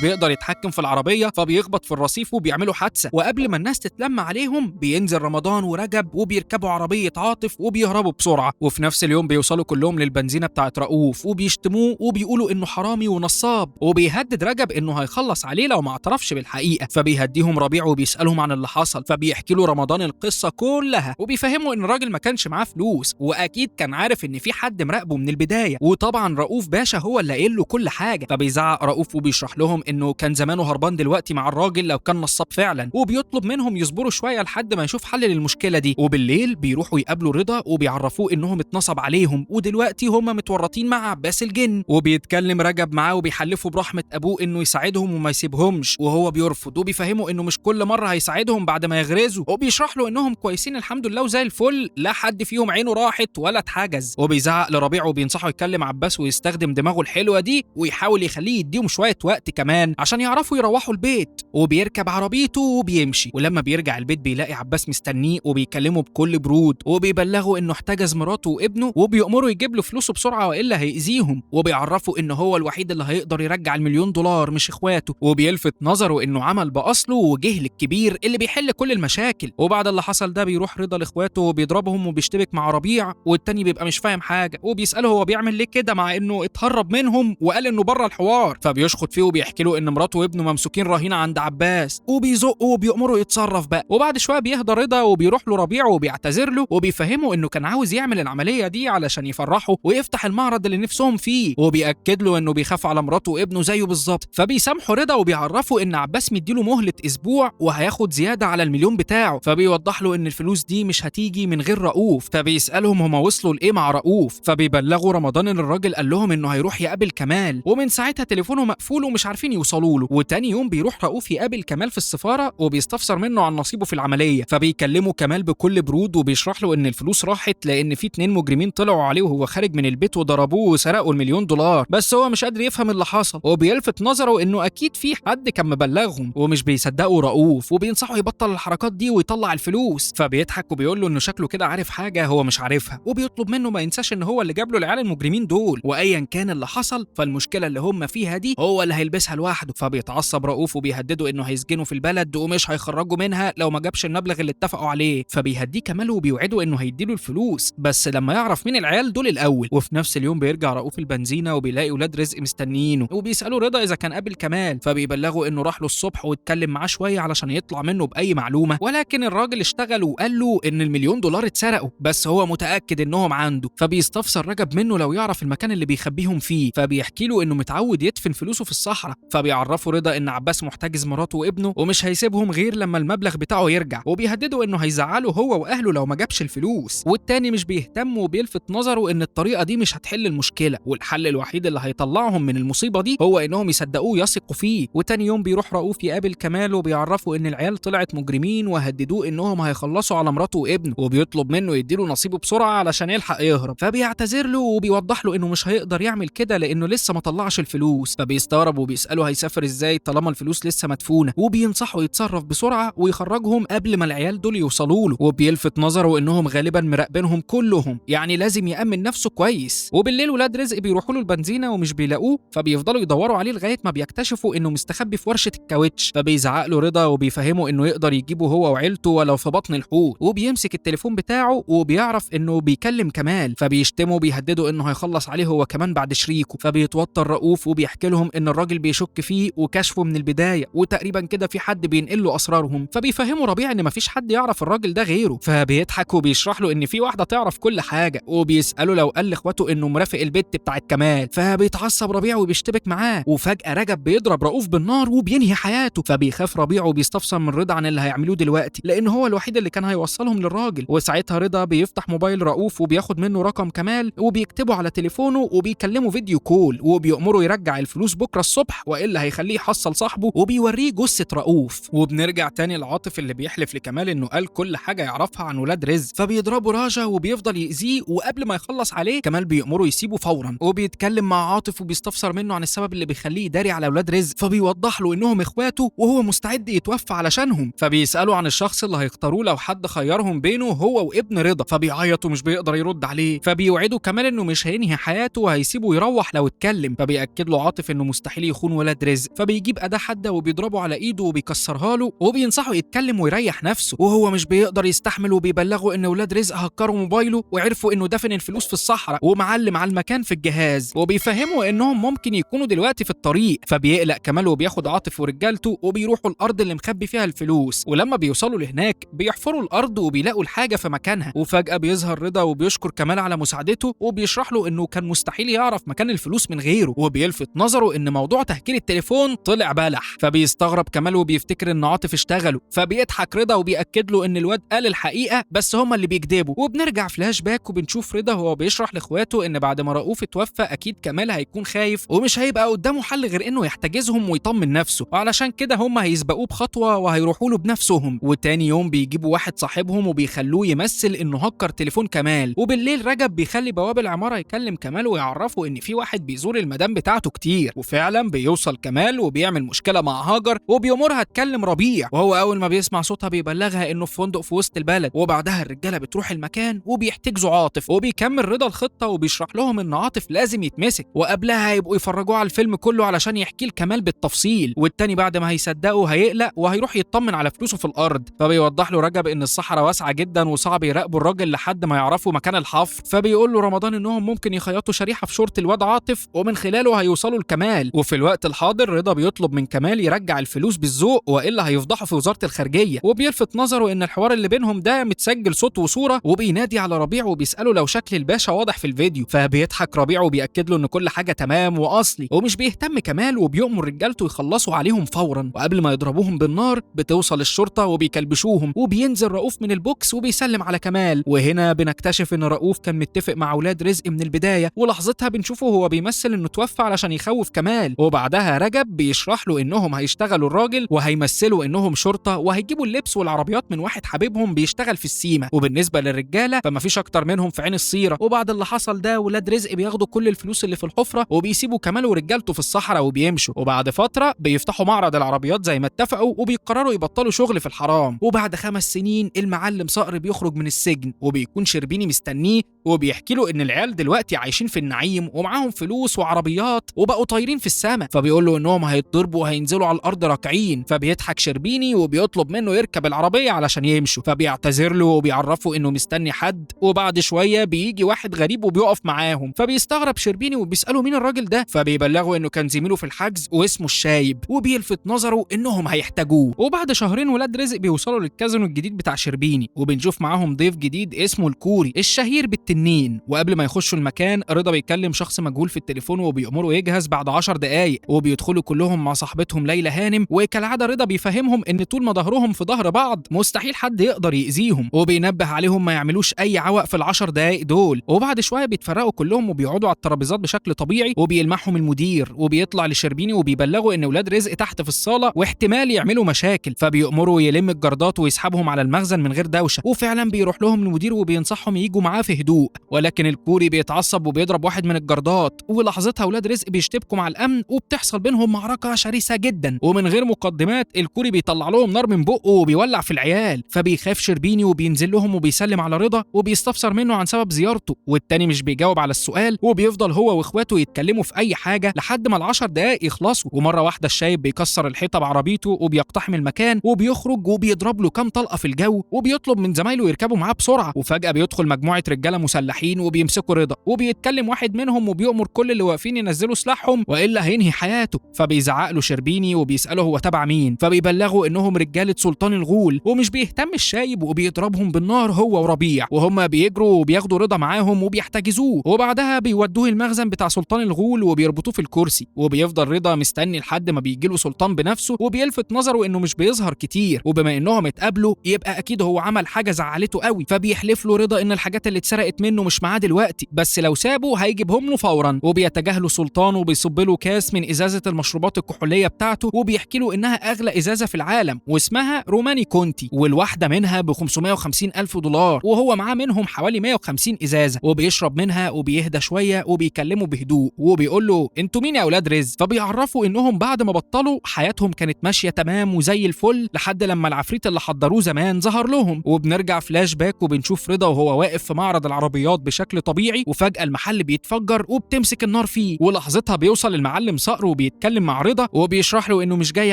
بيقدر يتحكم في العربية فبيخبط في الرصيف وبيعملوا حادثه. وقبل ما الناس تتلم عليهم بينزل رمضان ورجب وبيركبوا عربية عاطف وبيهربوا بسرعة. وفي نفس اليوم بيوصلوا كلهم للبنزينه بتاعت رؤوف وبيشتموه وبيقولوا انه حرامي ونصاب، وبيهدد رجب انه هيخلص عليه لو ما اعترفش بالحقيقة. فبيهديهم ربيع وبيسالهم عن اللي حصل، فبيحكي له رمضان القصة كلها وبيفهمه ان الراجل ما كانش معاه فلوس واكيد كان عارف ان في حد مراقبة من البداية، وطبعا رؤوف باشا هو اللي قايل له كل حاجة. فبيزعق رؤوف وبيشرح لهم انه كان زمانه هربان دلوقتي مع الراجل لو كان نصاب فعلا، وبيطلب منهم يصبروا شوية لحد ما يشوف حل للمشكلة دي. وبالليل بيروحوا يقابلوا رضا وبيعرفوه انهم اتنصب عليهم ودلوقتي هم متورطين مع عباس الجن. وبيتكلم رجب معاه وبيحلفه برحمة ابوه انه يساعدهم وما يسيبهمش، وهو بيرفض وبيفهمه انه مش كل مرة هيساعدهم بعد ما يغرزوا، وبيشرح له انهم كويسين الحمد لله وزي الفل، لا حد فيهم عينه راحت ولا اتحجز. وبيزعق لربيع وبينصحه يكلم عباس ويستخدم دماغه الحلوة دي ويحاول يخليه يديهم شوية وقت كمان عشان يعرفوا يروحوا البيت. وبيركب عربيته وبيمشي، ولما بيرجع البيت بيلاقي عباس مستنيه وبيكلمه بكل برود وبيبلغه انه احتجز مراته وابنه وبيأمره يجيب له فلوسه بسرعة والا هيأذيهم، وبيعرفه ان هو الوحيد اللي هيقدر يرجع ال1,000,000 دولار مش اخواته، وبيلفت نظره انه عمل باصله وجهل الكبير اللي بيحل كل المشاكل. وبعد اللي حصل ده بيروح رضا لاخواته وبيضربهم وبيشتبك مع ربيع، والتاني بيبقى مش فاهم حاجة وبيساله هو بيعمل ليه كده مع انه اتهرب منهم وقال انه بره الحوار. فبيشخط فيه وبيحكي له ان مراته وابنه ممسوكين رهينة عند عباس، وبيزقه وبيأمره يتصرف بقى. وبعد شوية بيهدى رضا وبيروح له ربيع وبيعتذر له وبيفهمه انه كان عاوز يعمل العملية دي علشان يفرحه ويفتح المعرض اللي نفسهم فيه، وبيأكد له انه بيخاف على مراته وابنه زيه بالظبط. فبيسامحه رضا وبيعرفه ان عباس مديله مهله اسبوع وهياخد زيادة على ال1,000,000 بتاعه. فبيوضح له ان الفلوس دي مش هتيجي من غير رؤوف، فبيسالهم هما وصلوا لايه مع رؤوف. فبيبلغوا رمضان ان الراجل قال لهم انه هيروح يقابل كمال، ومن ساعتها تليفونه مقفول ومش عارفين يوصلوا له. وتاني يوم بيروح رؤوف يقابل كمال في السفارة وبيستفسر منه عن نصيبه في العملية. فبيكلمه كمال بكل برود وبيشرح له ان الفلوس راحت لان في 2 مجرمين طلعوا عليه وهو خارج من البيت وضربوه وسرقوا ال1,000,000 دولار، بس هو مش قادر يفهم اللي حصل. وبيلفت نظره انه اكيد في حد كان مبلغهم ومش بيصدقوا رؤوف، وبينصحه يبطل الحركات دي ويطلع الفلوس. فبيضحك وبيقول له انه شكله كده عارف حاجة هو مش عارفها، وبيطلب منه ما ينساش ان هو اللي جاب له العيال المجرمين دول، وايا كان اللي حصل فالمشكلة اللي هم فيها دي هو اللي هيلبسها لوحده. فبيتعصب رؤوف وبيهدده انه هيسجنه في البلد ومش هيخرجه منها لو ما جابش المبلغ اللي اتفقوا عليه. فبيهديه كمال وبيوعده انه هيديله الفلوس بس لما يعرف مين العيال دول الاول. وفي نفس اليوم بيرجع رؤوف البنزينه وبيلاقي ولاد رزق مستنيينه وبيسالوا رضا اذا كان قابل كمال، فبيبلغوا انه راح له الصبح واتكلم معاه شوية علشان يطلع منه باي معلومة، ولكن الراجل اشتغل وقال له ان ال1,000,000 دولار اتسرقوا بس هو متاكد انهم عنده. فبيستفسر رجب منه لو يعرف المكان اللي بيخبيهم فيه، فبيحكي له انه متعود يدفن فلوسه في الصحراء. فبيعرفوا رضا ان عباس محتجز مراته وابنه ومش هيسيبهم غير لما المبلغ بتاعه يرجع، وبيهدده انه هيزعله هو واهله لو ما جابش الفلوس. والتاني مش بيهتم وبيلفت نظره ان الطريقة دي مش هتحل المشكلة، والحل الوحيد اللي هيطلعهم من المصيبة دي هو انهم يصدقوه يثقوا فيه. وتاني يوم بيروح رؤوف يقابل كمال وبيعرفوا ان العيال طلعت مجرمين وهددوه انهم هيخلصوا على مراته وابنه، وبيطلب منه يديله نصيبه بسرعة علشان يلحق يهرب. فبيعتذر له وبيوضح له انه مش هيقدر يعمل كده لانه لسه ما طلعش الفلوس. فبيستغرب وبيساله هيسافر ازاي طالما الفلوس لسه مدفونة، وبينصحه يتصرف بسرعة ويخرجهم قبل ما العيال دول يوصلوا له، وبيلفت نظره انهم غالبا مراقبينهم كلهم، يعني لازم يأمن نفسه كويس. وبالليل ولاد رزق بيروحوا له البنزينه ومش بيلاقوه، فبيفضلوا يدوروا عليه لغاية ما بيكتشفوا انه مستخبي في ورشه الكاوتش. فبيزعق له رضا وبيفهمه انه يقدر يجيبه هو وعيلته ولو في بطن الحوت، وبيمسك التليفون بتاعه وبيعرف انه بيكلم كمال، فبيشتمه وبيهدده انه هيخلص عليه هو كمان بعد شريكه. فبيتوتر رؤوف وبيحكي لهم ان الراجل بيشك فيه وكشفه من البداية، وتقريبا كده في حد بينقل له اسرارهم. فبيفهمه ربيع ان مفيش حد يعرف الراجل ده غيره، فبيضحك وبيشرح له ان في واحدة تعرف كل حاجة، وبيساله لو قال لاخواته انه مرافق البت بتاعت كمال. فبيتعصب ربيع وبيشتبك معاه، وفجاة رجب بيضرب رؤوف بالنار وبينهي حياته. فبيخاف ربيع وبيستفسر من رضا عن اللي هيعملوه دلوقتي لان هو الوحيد اللي كان هيوصلهم للراجل. وساعتها رضا بيفتح موبايل رؤوف وبياخد منه رقم كمال وبيكتبه على تليفونه وبيكلمه video call، وبيأمره يرجع الفلوس بكره الصبح والا هيخليه يحصل صاحبه، وبيوريه جثة رؤوف. وبنرجع تاني لعاطف اللي بيحلف لكمال انه قال كل حاجة يعرفها عن ولاد رزق، فبيضربه راجا وبيفضل يأذيه، وقبل ما يخلص عليه كمال بيأمره يسيبه فورا. وبيتكلم مع عاطف وبيستفسر منه عن السبب اللي بيخليه يداري على ولاد رزق، فبيوضح له انهم اخواته وهو مستعد يتوفى علشانهم. فبيسأله عن الشخص اللي هيختاروه لو حد خيرهم بينه هو وابن رضا، فبيعيط ومش بيقدر يرد عليه، فبيوعده كمال انه مش هينهي حياته وهيسيبه يروح لو اتكلم، فبيأكد له عاطف انه مستحيل يخون ولاد رزق، فبيجيب اداه حادة وبيضربه على ايده وبيكسرها له وبينصحه يتكلم ويريح نفسه، وهو مش بيقدر يستحمل وبيبلغه ان ولاد رزق هكروا موبايله وعرفوا انه دفن الفلوس في الصحراء ومعلم على المكان في الجهاز، وبيفهموا انهم ممكن يكونوا دلوقتي في الطريق. فبيقلق كمال وبياخد عاطف ورجالته وبيروحوا الارض اللي مخبي فيها الفلوس، ولما بيوصلوا لهناك بيحفروا الارض وبيلاقوا الحاجة في مكانها، وفجاة بيظهر رضا وبيشكر كمال على مساعدته وبيشرح له انه كان مستحيل يعرف مكان الفلوس من غيره، وبيلفت نظره ان موضوع تهكير التليفون طلع بلح. فبيستغرب كمال وبيفتكر ان عاطف اشتغله، فبيضحك رضا وبيأكد له ان الواد قال الحقيقة بس هما اللي بيكذبوا. وبنرجع فلاش باك وبنشوف رضا وهو بيشرح لاخواته ان بعد ما رؤوف اتوفى اكيد كمال هيكون خايف ومش هيبقى قدامه حل غير انه يحتجزهم ويطمن نفسه، وعلشان كده هما هيسبقوه بخطوة وهيروحوا له بنفسهم. وتاني يوم بيجيبوا واحد صاحبهم وبيخلوه يمثل انه هكر تليفون كمال، وبالليل رجب بيخلي بواب العمارة يكلم كمال ويعرفه ان في واحد بيزور المدام بتاعته كتير، وفعلا بيوصل كمال وبيعمل مشكلة مع هاجر وبيأمرها تكلم ربيع، وهو اول ما بيسمع صوتها بيبلغها انه في فندق في وسط البلد. وبعدها الرجالة بتروح المكان وبيحتجزوا عاطف، وبيكمل رضا الخطة وبيشرح لهم ان عاطف لازم يتمسك، وقبلها هيبقوا يفرجوه على الفيلم كله علشان يحكي لكمال بالتفصيل، والتاني بعد ما هيصدقه هيقلق وهيروح يطمن على فلوسه في الارض. فبيوضح له رجب ان الصحراء واسعة جدا وصعب يراقبوا الراجل لحد ما يعرفوا مكان الحفر، فبيقول له رمضان انهم ممكن يخيطوا شريحة في شورت الواد عاطف ومن خلاله هيوصلوا لكمال. وفي الوقت الحاضر رضا بيطلب من كمال يرجع الفلوس بالذوق والا هيفضحه في وزارة الخارجية، وبيلفت نظره ان الحوار اللي بينهم ده متسجل صوت وصوره، وبينادي على ربيع وبيساله لو شكل الباشا واضح في الفيديو، فبيضحك ربيع وبيأكد له ان كل حاجة تمام واصلي، ومش بيهتم كمال وبيؤمر رجالته يخلصوا عليهم فورا. وقبل ما يضربوهم بالنار بتوصل الشرطة وبيكلبشوهم، وبينزل رؤوف من البوكس وبيسلم على كمال. وهنا بنكتشف ان رؤوف كان متفق مع اولاد رزق من البداية، ولحظتها بنشوفه هو بيمثل انه توفى علشان يخوف كمال. وبعدها رجب بيشرح له انهم هيشتغلوا الراجل وهيمثلوا انهم شرطه وهيجيبوا اللبس والعربيات من واحد حبيبهم بيشتغل في السيما، وبالنسبة للرجاله فمفيش اكتر منهم في عين الصيره. وبعد اللي حصل ده ولاد رزق بياخدوا كل الفلوس اللي في الحفرة وبيسيبوا كمال ورجالته في الصحراء وبيمشوا. وبعد فترة بيفتحوا معرض العربيات زي ما اتفقوا وبيقرروا يبطلوا شغل في الحرام. وبعد 5 سنين المعلم صقر بيخرج من السجن، وبيكون شربيني مستنيه وبيحكي له ان العيال دلوقتي عايشين في النعيم ومعاهم فلوس وعربيات وبقوا طايرين في السماء، فبيقول له انهم هيتضربوا وهينزلوا على الارض راكعين. فبيضحك شربيني وبيطلب منه يركب العربية علشان يمشوا، فبيعتذر له وبيعرفه انه مستني حد. وبعد شوية بيجي واحد غريب وبيقف معاهم، فبيستغرب شربيني وبيساله مين الراجل ده، فبيبلغه انه كان زميله في الحجز واسمه الشايب، وبيلفت نظره انهم هيحتاجوه. وبعد شهرين ولاد رزق بيوصلوا للكازينو الجديد بتاع شربيني، وبنشوف معاهم ضيف جديد اسمه الكوري الشهير بالتنين. وقبل ما يخشوا المكان رضا بيكلم شخص مجهول في التليفون وبيأمره يجهز بعد 10 دقايق، وبيدخلوا كلهم مع صاحبتهم ليلى هانم. وكالعادة رضا بيفهمهم ان طول ما ظهرهم في ظهر بعض مستحيل حد يقدر يأذيهم، وبينبه عليهم ما يعملوش اي عوق في ال10 دقايق دول. وبعد شوية بيتفرقوا كلهم وبيقعدوا على الترابيزات بشكل طبيعي، وبيلمحهم المدير وبيطلع لشربيني وبيبلغوا ان ولاد رزق تحت في الصاله واحتمال يعملوا مشاكل، فبيأمروا يلم الجردات ويسحبهم على المخزن من غير دوشه. وفعلا بيروح لهم المدير وبينصحهم ييجوا معاه في هدوء، ولكن الكوري بيتعصب وبيضرب واحد من الجردات، ولحظتها ولاد رزق بيشتبكوا مع الامن وبتحصل بينهم معركة شرسة جدا. ومن غير مقدمات الكوري بيطلع لهم نار من بقه وبيولع في العيال، فبيخاف شربيني وبينزل لهم وبيسلم على رضا وبيستفسر منه عن سبب زيارته، والتاني مش بيجاوب على السؤال وبيفضل هو واخواته يتكلموا في اي حاجة لحد ما ال10 دقايق يخلصوا. ومرة واحدة الشايب بيكسر الحيطة بعربيته وبيقتحم المكان وبيخرج وبيضرب له كام طلقه في الجو وبيطلب من زمايله يركبوا معاه بسرعة. وفجاة بيدخل مجموعة رجاله مسلحين وبيمسكوا رضا، وبيتكلم واحد منهم وبيؤمر كل اللي واقفين ينزلوا سلاحهم والا هينهي حياته. فبيزعق له شربيني وبيساله هو تبع مين، فبيبلغوا انهم رجاله سلطان الغول، ومش بيهتم الشايب وبيضربهم بالنار هو وربيع، وهم بيجروا وبياخدوا رضا معاهم وبيحتجزوه. وبعدها بيودوه المخزن بتاع سلطان الغول وبيربطوه في الكرسي، وبيفضل رضا مستني لحد ما بيجيله سلطان بنفسه وبيلفت نظره انه مش بيظهر كتير، وبما انهم اتقابلوا يبقى اكيد هو عمل حاجة زعلته قوي. فبيحلف له رضا ان الحاجات اللي اتسرقت منه مش معاه دلوقتي، بس لو سابه هيجيبهم له فورا. وبيتجاهله سلطان وبيصب له كاس من ازازة المشروبات الكحوليه بتاعته، وبيحكي له انها اغلى ازازة في العالم واسمها روماني كونتي، والواحده منها ب 550 الف دولار، وهو معاه منهم حوالي 150 ازازة. وبيشرب منها وبيهدى شوية وبيكلمه بهدوء وبيقول له انتوا مين يا اولاد رزق؟ فبيعرفوا انهم بعد ما بطلوا حياتهم كانت ماشية تمام وزي الفل لحد لما العفريت اللي حضروه زمان ظهر لهم. وبنرجع فلاش باك وبنشوف رضا وهو واقف في معرض العربيات بشكل طبيعي، وفجاة المحل بيتفجر وبتمسك النار فيه. ولحظتها بيوصل المعلم صقر وبيتكلم مع رضا وبيشرح له انه مش جاي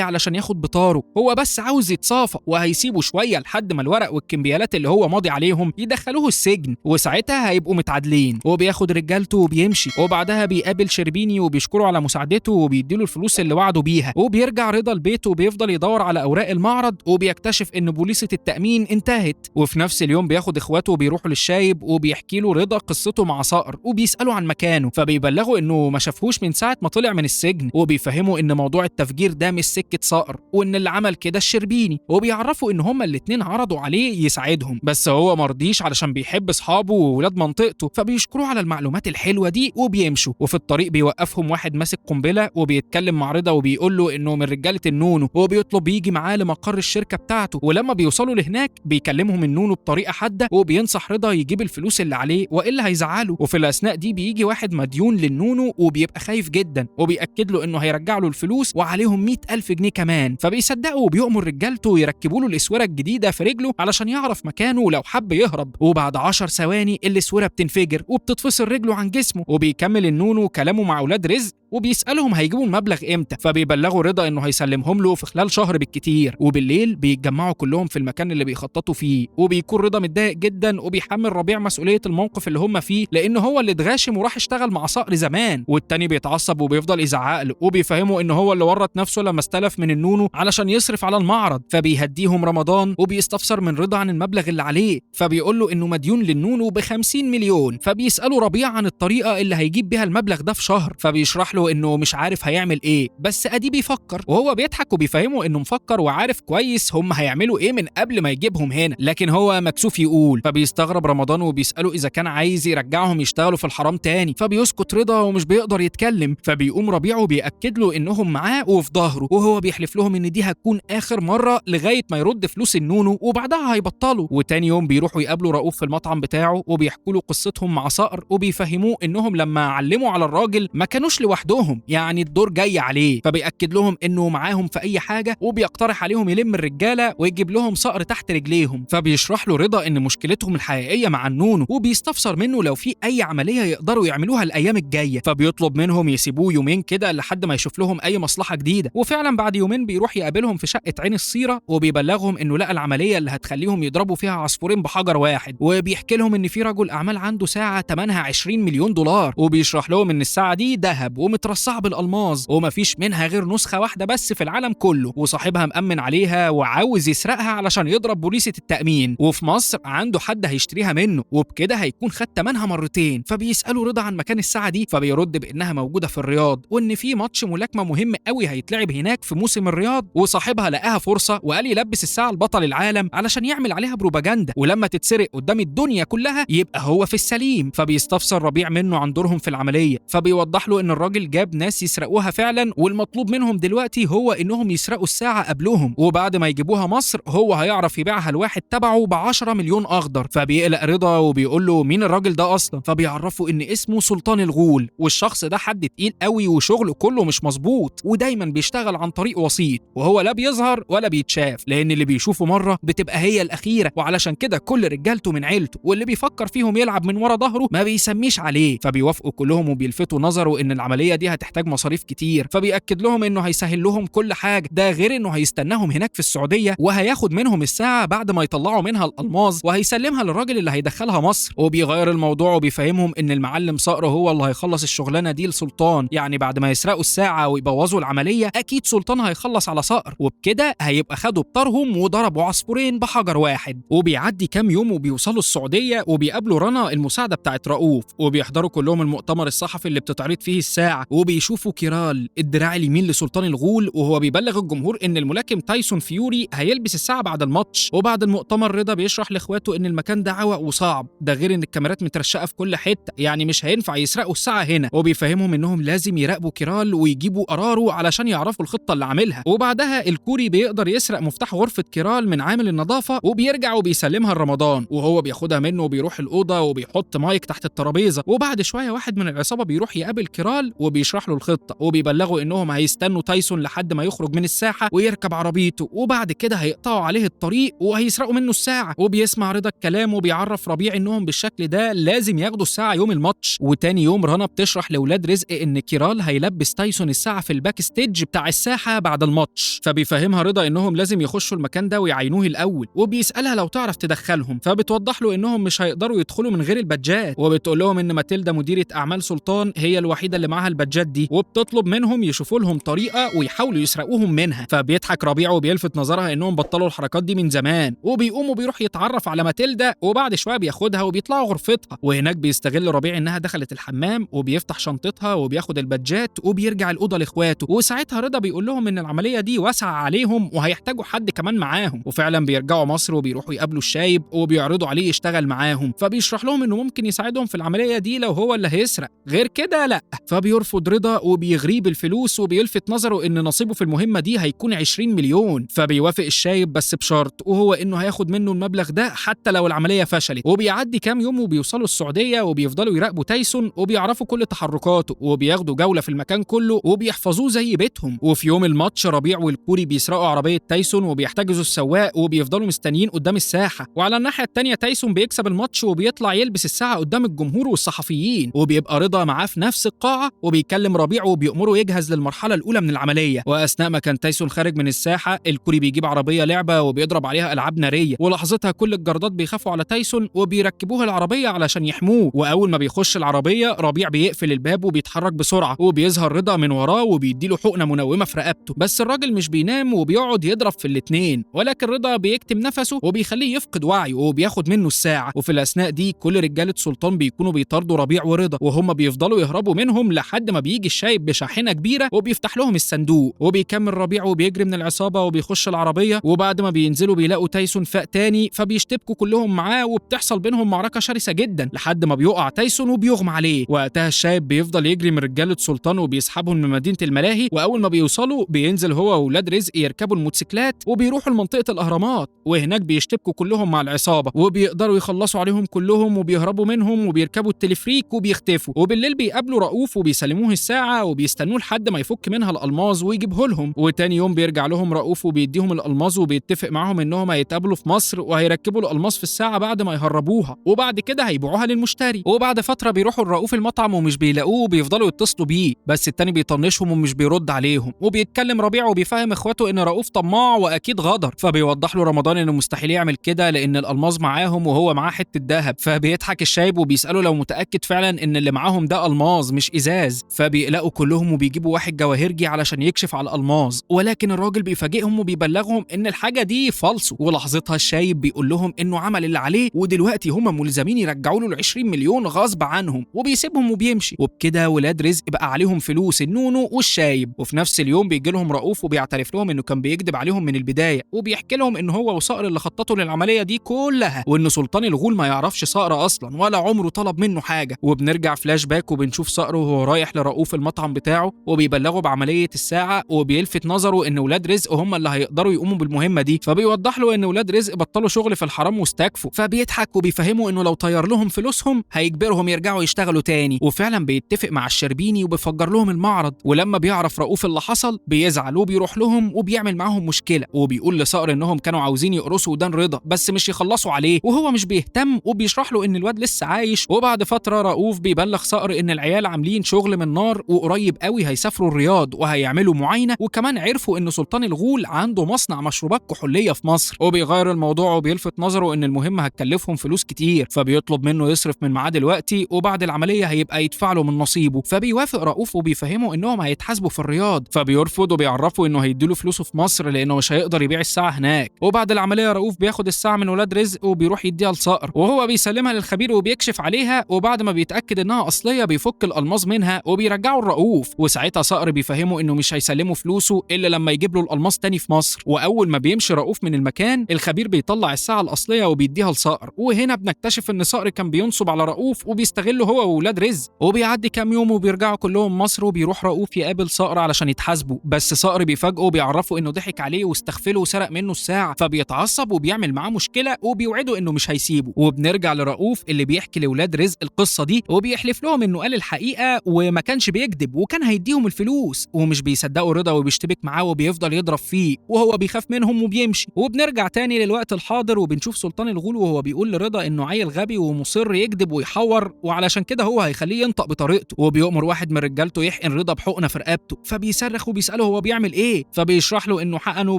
علشان ياخد بطاره، هو بس عاوز يتصافى وهيسيبه شوية لحد ما الورق والكمبيالات اللي هو ماضي عليهم يدخلوه السجن، وساعتها هيبقوا متعادلين. وبياخد رجالته وبيمشي. وبعدها بيقابل شربيني وبيشكره على مساعدته وبيديله الفلوس اللي وعده بيها. وبيرجع رضا البيت وبيفضل يدور على اوراق المعرض، وبيكتشف ان بوليصه التامين انتهت. وفي نفس اليوم بياخد اخواته وبيروحوا للشايب وبيحكي له رضا قصته مع صقر وبيساله عن مكانه، فبيبلغوا انه ما شافهوش من ساعة ما طلع من السجن، وبيفهموا ان موضوع التفجير ده مش سكة صقر وان اللي عمل كده الشربيني. وبيعرفوا ان هما الاتنين عرضوا عليه يساعدهم بس هو مرضيش علشان بيحب اصحابه وولاد منطقته، فبيشكروه على المعلومات الحلوة دي وبيمشوا. وفي الطريق بيوقفهم واحد ماسك قنبلة وبيتكلم مع رضا وبيقول له انه من رجاله النونو، وبيطلب يجي معاه لمقر الشركة بتاعته. ولما بيوصلوا لهناك بيكلمهم النونو بطريقة حادة وبينصح رضا يجيب الفلوس اللي عليه والا هيزعله. وفي الاثناء دي بيجي واحد مديون للنونو وبيبقى خايف جدا وبيأكد له انه هيرجع له الفلوس وعليهم 100,000 جنيه كمان، فبيصدقه وبيؤمر رجالته يركبوا له الاسوره الجديدة في رجله علشان يعرف مكانه لو حب يهرب. وبعد 10 ثواني الاسوره بتنفجر وبتتفصل رجله عن جسمه. وبيكمل النونو كلامه مع اولاد رزق وبيسألهم هيجيبوا المبلغ امتى، فبيبلغوا رضا انه هيسلمهم له في خلال شهر بالكتير. وبالليل بيتجمعوا كلهم في المكان اللي بيخططوا فيه، وبيكون رضا متضايق جدا وبيحمل ربيع مسؤولية الموقف اللي هم فيه لان هو اللي اتغاشم وراح اشتغل مع صقر زمان. والتاني بيتعصب وبيفضل يزعق له وبيفهمه ان هو اللي ورط نفسه لما استلف من النونو علشان يصرف على المعرض. فبيهديهم رمضان وبيستفسر من رضا عن المبلغ اللي عليه، فبيقول له انه مديون للنونو ب 50 مليون. فبيسأله ربيع عن الطريقة اللي هيجيب بيها المبلغ ده في شهر، فبيشرح له انه مش عارف هيعمل ايه بس ادي بيفكر، وهو بيضحك وبيفهمه انه مفكر وعارف كويس هم هيعملوا ايه من قبل ما يجيبهم هنا، لكن هو مكسوف يقول. فبيستغرب رمضان وبيساله اذا كان عايز يرجعهم يشتغلوا في الحرام تاني، فبيسكت رضا ومش بيقدر يتكلم. فبيقوم ربيع وبيأكد له انهم معاه وفي ظهره، وهو بيحلف لهم ان دي هتكون اخر مرة لغاية ما يرد فلوس النونو وبعدها هيبطلوا. وتاني يوم بيروحوا يقابلوا رؤوف في المطعم بتاعه وبيحكوا له قصتهم مع صقر، وبيفهموه انهم لما علموا على الراجل ما كانوش لوحدهم، يعني الدور جاي عليه. فبيأكد لهم انه معاهم في اي حاجة، وبيقترح عليهم يلم الرجالة ويجيب لهم صقر تحت رجليهم. فبيشرح له رضا ان مشكلتهم الحقيقية مع النونو، وبيستفسر منه لو في اي عملية يقدروا يعملوها الايام الجاية، فبيطلب منهم يسيبوه يومين كده لحد ما يشوف لهم اي مصلحة جديدة. وفعلا بعد يومين بيروح يقابلهم في شقه عين الصيره وبيبلغهم انه لقى العملية اللي هتخليهم يضربوا فيها عصفورين بحجر واحد، وبيحكي لهم ان في رجل اعمال عنده ساعة ثمنها 20 مليون دولار، وبيشرح لهم ان الساعة دي ذهب ومترصعه بالالماظ ومفيش منها غير نسخه واحدة بس في العالم كله، وصاحبها مأمن عليها وعاوز يسرقها علشان يضرب بوليسه التأمين، وفي مصر عنده حد هيشتريها منه وبكده هيكون خد ثمنها مرتين. فبيسألوا رضا عن مكان الساعة دي، فبيرد بانها موجودة في الرياض، وان في ماتش ملاكمة مهم قوي هيتلعب هناك في موسم الرياض، وصاحبها لقاها فرصة وقال يلبس الساعة لبطل العالم علشان يعمل عليها بروباجندا، ولما تتسرق قدام الدنيا كلها يبقى هو في السليم. فبيستفسر ربيع منه عن دورهم في العملية، فبيوضح له ان الراجل جاب ناس يسرقوها فعلا، والمطلوب منهم دلوقتي هو انهم يسرقوا الساعة قبلهم، وبعد ما يجيبوها مصر هو هيعرف يبيعها لواحد تبعه ب 10 مليون اخضر. فبيقلق رضا وبيقول له مين الراجل ده اصلا، فبيعرفوا ان اسمه سلطان الغول، والشخص ده حد تقيل قوي وشغله كله مش مظبوط، ودايما بيشتغل عن طريق وسيط، وهو لا بيظهر ولا بيتشاف، لان اللي بيشوفه مرة بتبقى هي الاخيرة، وعلشان كده كل رجالته من عيلته، واللي بيفكر فيهم يلعب من ورا ظهره ما بيسميش عليه. فبيوافقوا كلهم وبيلفتوا نظره ان العملية دي هتحتاج مصاريف كتير، فبيأكد لهم انه هيسهل لهم كل حاجة، ده غير انه هيستناهم هناك في السعودية وهياخد منهم الساعة بعد ما يطلعوا منها الالماظ وهيسلمها للراجل اللي هيدخلها مصر. وبيغير الموضوع وبيفهمهم ان المعلم صقر هو اللي هيخلص الشغلانة دي لسلطان، يعني بعد ما يسرقوا الساعة ويبوظوا العملية اكيد سلطان هيخلص على صقر، وبكده هيبقى خدوا بطارهم وضربوا عصفورين بحجر واحد. وبيعدي كام يوم وبيوصلوا السعودية وبيقابلوا رنا المساعدة بتاعت رؤوف، وبيحضروا كلهم المؤتمر الصحفي اللي بتتعرض فيه الساعة، وبيشوفوا كيرال الدراع اليمين لسلطان الغول وهو بيبلغ الجمهور ان الملاكم تايسون فيوري هيلبس الساعة بعد الماتش. وبعد المؤتمر رضا بيشرح لاخواته ان المكان ده عوق وصعب، ده غير غير ان الكاميرات مترشقه في كل حتة، يعني مش هينفع يسرقوا الساعة هنا. وبيفهمهم انهم لازم يراقبوا كيرال ويجيبوا قراره علشان يعرفوا الخطة اللي عاملها. وبعدها الكوري بيقدر يسرق مفتاح غرفة كيرال من عامل النظافة وبيرجع وبيسلمها لرمضان، وهو بياخدها منه وبيروح الاوضة وبيحط مايك تحت الترابيزة. وبعد شوية واحد من العصابة بيروح يقابل كيرال وبيشرح له الخطة وبيبلغه انهم هيستنوا تايسون لحد ما يخرج من الساحة ويركب عربيته، وبعد كده هيقطعوا عليه الطريق وهيسرقوا منه الساعة. وبيسمع رضا الكلام وبيعرف ربيع انهم بالشكل ده لازم ياخدوا الساعة يوم الماتش. وتاني يوم رنا بتشرح لاولاد رزق ان كيرال هيلبس تايسون الساعة في ال backstage بتاع الساحة بعد الماتش، فبيفهمها رضا انهم لازم يخشوا المكان ده ويعينوه الاول، وبيسالها لو تعرف تدخلهم، فبتوضح له انهم مش هيقدروا يدخلوا من غير البادجات، وبتقول لهم ان ماتيلدا مديره اعمال سلطان هي الوحيدة اللي معاها البادجات دي، وبتطلب منهم يشوفوا لهم طريقه ويحاولوا يسرقوهم منها. فبيضحك ربيع وبيلفت نظرها انهم بطلوا الحركات دي من زمان، وبيقوم وبيروح يتعرف على ماتيلدا، وبعد شوية بياخدها وبيطلعوا غرفتها، وهناك بيستغل ربيع انها دخلت الحمام وبيفتح شنطتها وبياخد البادجات وبيرجع الاوضة لاخواته. وساعتها رضا بيقول لهم ان العملية دي واسعة عليهم وهيحتاجوا حد كمان معاهم، وفعلا بيرجعوا مصر وبيروحوا يقابلوا الشايب وبيعرضوا عليه يشتغل معاهم، فبيشرح لهم انه ممكن يساعدهم في العملية دي لو هو اللي هيسرق، غير كده لا. فبيرفض رضا وبيغريه بالفلوس وبيلفت نظره ان نصيبه في المهمة دي هيكون 20 مليون، فبيوافق الشايب بس بشرط، وهو انه هياخد منه المبلغ ده حتى لو العملية فشلت. وبيعدي كام يوم وبيوصلوا السعودية وبيفضلوا يراقبوا تايسون وبيعرفوا كل تحركاته وبياخدوا جولة في المكان كله وبيحفظوه زي بيتهم. وفي يوم الماتش ربيع والكوري بيسرقوا عربية تايسون وبيحتجزوا السواق وبيفضلوا مستنيين قدام الساحة. وعلى الناحية الثانية تايسون بيكسب الماتش وبيطلع يلبس الساعة قدام الجمهور والصحفيين، وبيبقى رضا معاه في نفس القاعة وبيكلم ربيع وبيأمره يجهز للمرحلة الاولى من العملية. واثناء ما كان تايسون خارج من الساحة الكوري بيجيب عربية لعبه وبيضرب عليها العاب نارية، ولحظتها كل الجردات بيخافوا على تايسون وبيركبوها العربية علشان يحموه. واول ما بيخش العربية ربيع بيقفل الباب وبيتحرك بسرعة، وبيظهر رضا من وراه وبيديله حقنه منومه في رقبته، بس الراجل مش بينام وبيقعد يضرب في الاثنين، ولكن رضا بيكتم نفسه وبيخليه يفقد وعيه وبياخد منه الساعة. وفي الاثناء دي كل رجاله سلطان بيكونوا بيطاردوا ربيع ورضا، وهم بيفضلوا يهربوا منهم لحد ما بيجي الشايب بشاحنه كبيرة وبيفتح لهم الصندوق. وبيكمل ربيع وبيجري من العصابة وبيخش العربية، وبعد ما بينزلوا بيلاقوا تايسون فاق تاني، فبيشتبكوا كلهم معاه وبتحصل بينهم معركة شرسة جدا لحد ما بيقع تايسون وبيغمى عليه. وقتها الشايب بيفضل يجري من رجاله سلطان وبيسحبهم من مدينة الملاهي، واول ما بيوصلوا بينزل هو واولاد رزق يركبوا الموتوسيكلات وبيروحوا لمنطقه الاهرامات، وهناك بيشتبكوا كلهم مع العصابة وبيقدروا يخلصوا عليهم كلهم وبيهربوا منهم وبيركبوا التلفريك وبيختفوا. وبالليل بيقابلوا رؤوف وبيسلموه الساعة وبيستنوه لحد ما يفك منها الالماظ ويجيبه لهم. وتاني يوم بيرجع لهم رؤوف وبيديهم الالماظ وبيتفق معاهم انهم هيتقابلوا في مصر وهيركبوا الالماظ في الساعة بعد ما يهربوها، وبعد كده هيبيعوها للمشتري. وبعد فترة بيروحوا لرؤوف المطعم ومش بيلاقوه وبيفضلوا يتصلوا بيه، بس التاني بيطنشهم ومش بيرد عليهم. وبيتكلم ربيع وبيفهم اخواته ان رؤوف طماع واكيد غدر، فبيوضح له رمضان انه مستحيل يعمل كده لان الالماظ معاهم وهو معاه حتة ذهب. فبيضحك الشايب وبيساله لو متاكد فعلا ان اللي معاهم ده الماظ مش ازاز، فبيقلقوا كلهم وبيجيبوا واحد جواهرجي علشان يكشف على الالماظ، ولكن الراجل بيفاجئهم وبيبلغهم ان الحاجة دي فالصو. ولحظتها الشايب بيقول لهم انه عمل اللي عليه ودلوقتي هم ملزمين يرجعوا له ال 20 مليون غصب عنهم، وبيسيبهم وبيمشي. وبكده ولاد رزق بقى عليهم فلوس النونو والشايب. وفي نفس اليوم بيجي لهم رؤوف وبيعترف لهم انه كان بيكذب عليهم من البداية، وبيحكي لهم ان هو وصقر اللي خططوا للعملية دي كلها، وان سلطان الغول ما يعرفش صقر اصلا ولا عمره طلب منه حاجة. وبنرجع فلاش باك وبنشوف صقر وهو رايح لرؤوف المطعم بتاعه وبيبلغه بعملية الساعة، وبيلفت نظره ان ولاد رزق هم اللي هيقدروا يقوموا بالمهمه دي، فبيوضح له ان ولاد رزق بطلوا شغل في الحرام واستكفوا، فبيضحك وبيفهمه انه لو طير لهم فلوسهم هيجبرهم يرجعوا يشتغلوا تاني. وفعلا بيتفق مع الشربيني وبيفجر لهم المعرض. ولما بيعرف رؤوف اللي حصل بيزعل وبيروح لهم وبيعمل معاهم مشكلة، وبيقول لصقر انهم كانوا عاوزين يقرصوا ودان رضا بس مش يخلصوا عليه، وهو مش بيهتم وبيشرح له ان الواد لسه عايش. وبعد فترة رؤوف بيبلغ صقر ان العيال عاملين شغل من نار وقريب قوي هيسافروا الرياض وهيعملوا معاينة، وكمان عرفوا ان سلطان الغول عنده مصنع مشروبات كحوليه في مصر. وبيغير الموضوع وبيلفت نظره ان المهمة هتكلفهم فلوس كتير، فبيطلب منه يصرف من معاه دلوقتي وبعد العملية هيبقى يدفع له من نصيبه. فبيوافق رؤوف وبيفهمه انهم هيتحاسبوا في الرياض، فبيرفض وبيعرفه انه هيديله فلوسه في مصر لانه مش هيقدر يبيع الساعة هناك. وبعد العملية رؤوف بياخد الساعة من ولاد رزق وبيروح يديها لصقر، وهو بيسلمها للخبير وبيكشف عليها، وبعد ما بيتاكد انها اصلية بيفك الالماظ منها وبيرجعه لرؤوف. وساعتها صقر بيفهمه انه مش هيسلمه فلوسه الا لما يجيب له الالماظ تاني في مصر. واول ما بيمشي رؤوف من المكان الخبير بيطلع الساعة الاصلية وبيديها لصقر. وهنا بنكتشف وبنكتشف ان صقر كان بينصب على رؤوف وبيستغله هو وولاد رزق. وبيعدي كام يوم وبيرجعوا كلهم مصر، وبيروح رؤوف يقابل صقر علشان يتحاسبوا، بس صقر بيفاجئه وبيعرفه انه ضحك عليه واستغفله وسرق منه الساعة، فبيتعصب وبيعمل معاه مشكلة وبيوعده انه مش هيسيبه. وبنرجع لرؤوف اللي بيحكي لاولاد رزق القصة دي، وبيحلف لهم انه قال الحقيقة وما كانش بيكذب وكان هيديهم الفلوس، ومش بيصدقوا رضا وبيشتبك معاه وبيفضل يضرب فيه وهو بيخاف منهم وبيمشي. وبنرجع تاني للوقت الحاضر وبنشوف سلطان الغول وهو بيقول لرضا انه عيل غبي ومصر يكذب ويحور، وعلشان كده هو هيخليه ينطق بطريقته، وبيؤمر واحد من رجالته يحقن رضا بحقنه في رقبته، فبيصرخ وبيساله هو بيعمل ايه، فبيشرح له انه حقنه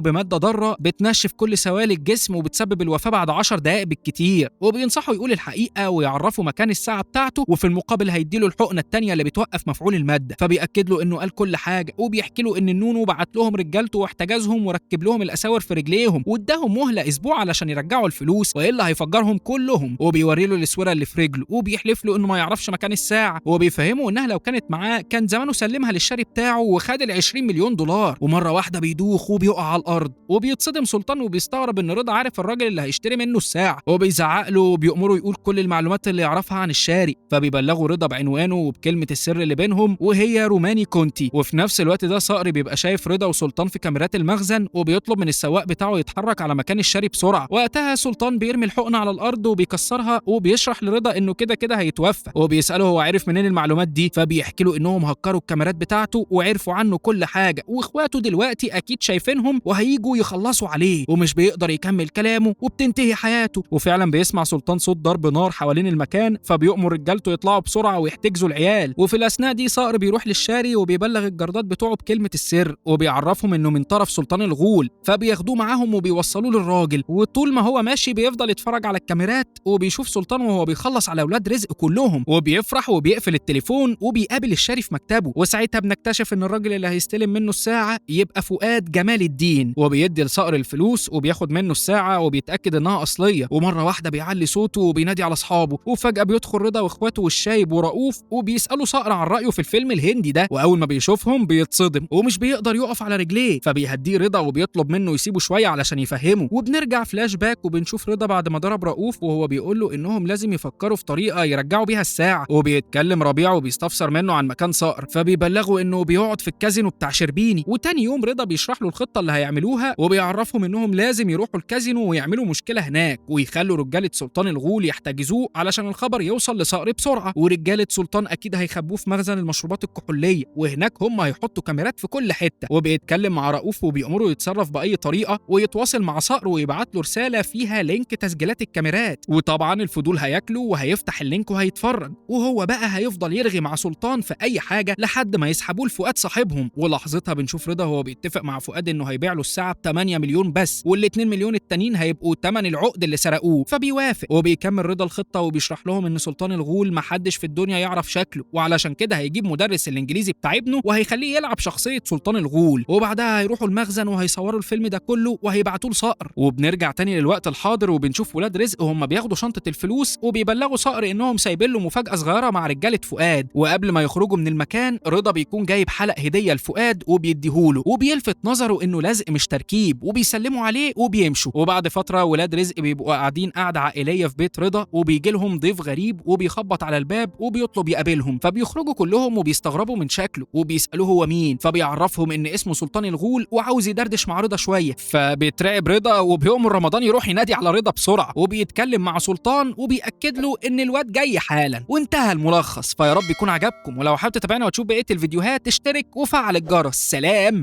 بمادة ضارة بتنشف كل سوائل الجسم وبتسبب الوفاة بعد 10 دقائق بالكتير، وبينصحه يقول الحقيقة ويعرفه مكان الساعة بتاعته، وفي المقابل هيديله الحقنة الثانية اللي بتوقف مفعول المادة. فبيأكد له انه قال كل حاجة، وبيحكي له ان النونو بعت لهم رجالته واحتجزهم وركب لهم الاساور في رجليهم واداهم مهله اسبوع علشان يرجعوا الفلوس والا هيفجرهم كلهم، وبيوري له الاسوره اللي في رجله وبيحلف له انه ما يعرفش مكان الساعة، وبيفهمه انها لو كانت معاه كان زمانه سلمها للشاري بتاعه وخد ال 20 مليون دولار. ومرة واحدة بيدوخ وبيقع على الارض، وبيتصدم سلطان وبيستغرب ان رضا عارف الراجل اللي هيشتري منه الساعة، وبيزعق له وبيأمره يقول كل المعلومات اللي يعرفها عن الشاري، فبيبلغوا رضا بعنوانه وبكلمه السر اللي بينهم وهي روماني كونتي. وفي نفس الوقت ده صقر بيبقى شايف رضا وسلطان في كاميرات المخزن، وبيطلب من السواق بتاعه يتحرك على مكان الشاري بسرعة. وقتها سلطان بيرمي الحقنة على الارض وبيكسرها، وبيشرح لرضا انه كده كده هيتوفى، وبيساله هو عرف منين المعلومات دي، فبيحكي له انهم هكروا الكاميرات بتاعته وعرفوا عنه كل حاجة، واخواته دلوقتي اكيد شايفينهم وهيجوا يخلصوا عليه، ومش بيقدر يكمل كلامه وبتنتهي حياته. وفعلا بيسمع سلطان صوت ضرب نار حوالين المكان، فبيؤمر رجالته يطلعوا بسرعة ويحتجزوا العيال. وفي الاثناء دي صقر بيروح للشاري وبيبلغ الجردات بتوعه بكلمه السر، وبيعرفهم انه من طرف سلطان الغول، فبياخدوه معاهم وبيوصلوه للراجل. وطول ما هو ماشي بيفضل يتفرج على الكاميرات وبيشوف سلطان وهو بيخلص على اولاد رزق كلهم، وبيفرح وبيقفل التليفون وبيقابل الشاري في مكتبه. وساعتها بنكتشف ان الراجل اللي هيستلم منه الساعة يبقى فؤاد جمال الدين، وبيدي لصقر الفلوس وبياخد منه الساعة وبيتاكد انها اصلية. ومرة واحدة بيعلي صوته وبينادي على اصحابه، وفجاة بيدخل رضا واخواته والشايب ورؤوف وبيسالوا صقر عن رايه في الفيلم الهندي ده، واول ما بيشوفهم بيتصدم ومش بيقدر يقف على رجليه، فبيهديه رضا وبيطلب منه يسيبه شوية علشان يفهمه. وبنرجع فلاش باك وبنشوف رضا بعد ما ضرب رؤوف وهو بيقول له انهم لازم يفكروا في طريقه يرجعوا بيها الساعة، وبيتكلم ربيع وبيستفسر منه عن مكان صقر، فبيبلغه انه بيقعد في الكازينو بتاع شربيني. وتاني يوم رضا بيشرح له الخطة اللي هيعملوها وبيعرفهم انهم لازم يروحوا الكازينو ويعملوا مشكلة هناك ويخلوا رجاله سلطان الغول يحتجزوه علشان الخبر يوصل لصقر بسرعة، ورجاله سلطان اكيد هيخبوه في مخزن المشروبات الكحوليه، وهناك هم هيحطوا كاميرات في كل حتة. وبيتكلم مع رؤوف وبيأمره يتصرف باي طريقه ويتواصل مع صقر ويبعت له رسالة فيها link تسجيلات الكاميرات، وطبعا الفضول هياكله وهيفتح ال link وهيتفرج، وهو بقى هيفضل يرغي مع سلطان في اي حاجة لحد ما يسحبوه لفؤاد صاحبهم. ولحظتها بنشوف رضا وهو بيتفق مع فؤاد انه هيبيع له الساعة ب 8 مليون بس، وال2 مليون التانيين هيبقوا ثمن العقد اللي سرقوه، فبيوافق. وبيكمل رضا الخطة وبيشرح لهم ان سلطان الغول محدش في الدنيا يعرف شكله، وعلشان كده هيجيب مدرس الانجليزي بتاع ابنه وهيخليه يلعب شخصية سلطان الغول، وبعدها هيروحوا المخزن وهيصوروا الفيلم ده كله وهيبعتوه لصقر. وبنرجع تاني للوقت الحاضر وبنشوف ولاد رزق وهم بياخدوا شنطه الفلوس وبيبلغوا صقر انهم سايبين له مفاجاة صغيرة مع رجاله فؤاد. وقبل ما يخرجوا من المكان رضا بيكون جايب حلق هديه لفؤاد وبيديهوله، وبيلفت نظره انه لزق مش تركيب، وبيسلموا عليه وبيمشوا. وبعد فترة ولاد رزق بيبقوا قاعدين قعدة عائلية في بيت رضا، وبيجي لهم ضيف غريب وبيخبط على الباب وبيطلب يقابلهم، فبيخرجوا كلهم وبيستغربوا من شكله وبيسالوه هو مين، فبيعرفهم ان اسمه سلطان الغول وعاوز يدردش مع رضا شوية، فبيترعب رضا وبيؤمر رمضان يروح ينادي على رضا بسرعة، وبيتكلم مع سلطان وبيأكد له ان الواد جاي حالا. وانتهى الملخص، فيا رب يكون عجبكم، ولو حابب تتابعنا وتشوف بقية الفيديوهات اشترك وفعل الجرس. سلام.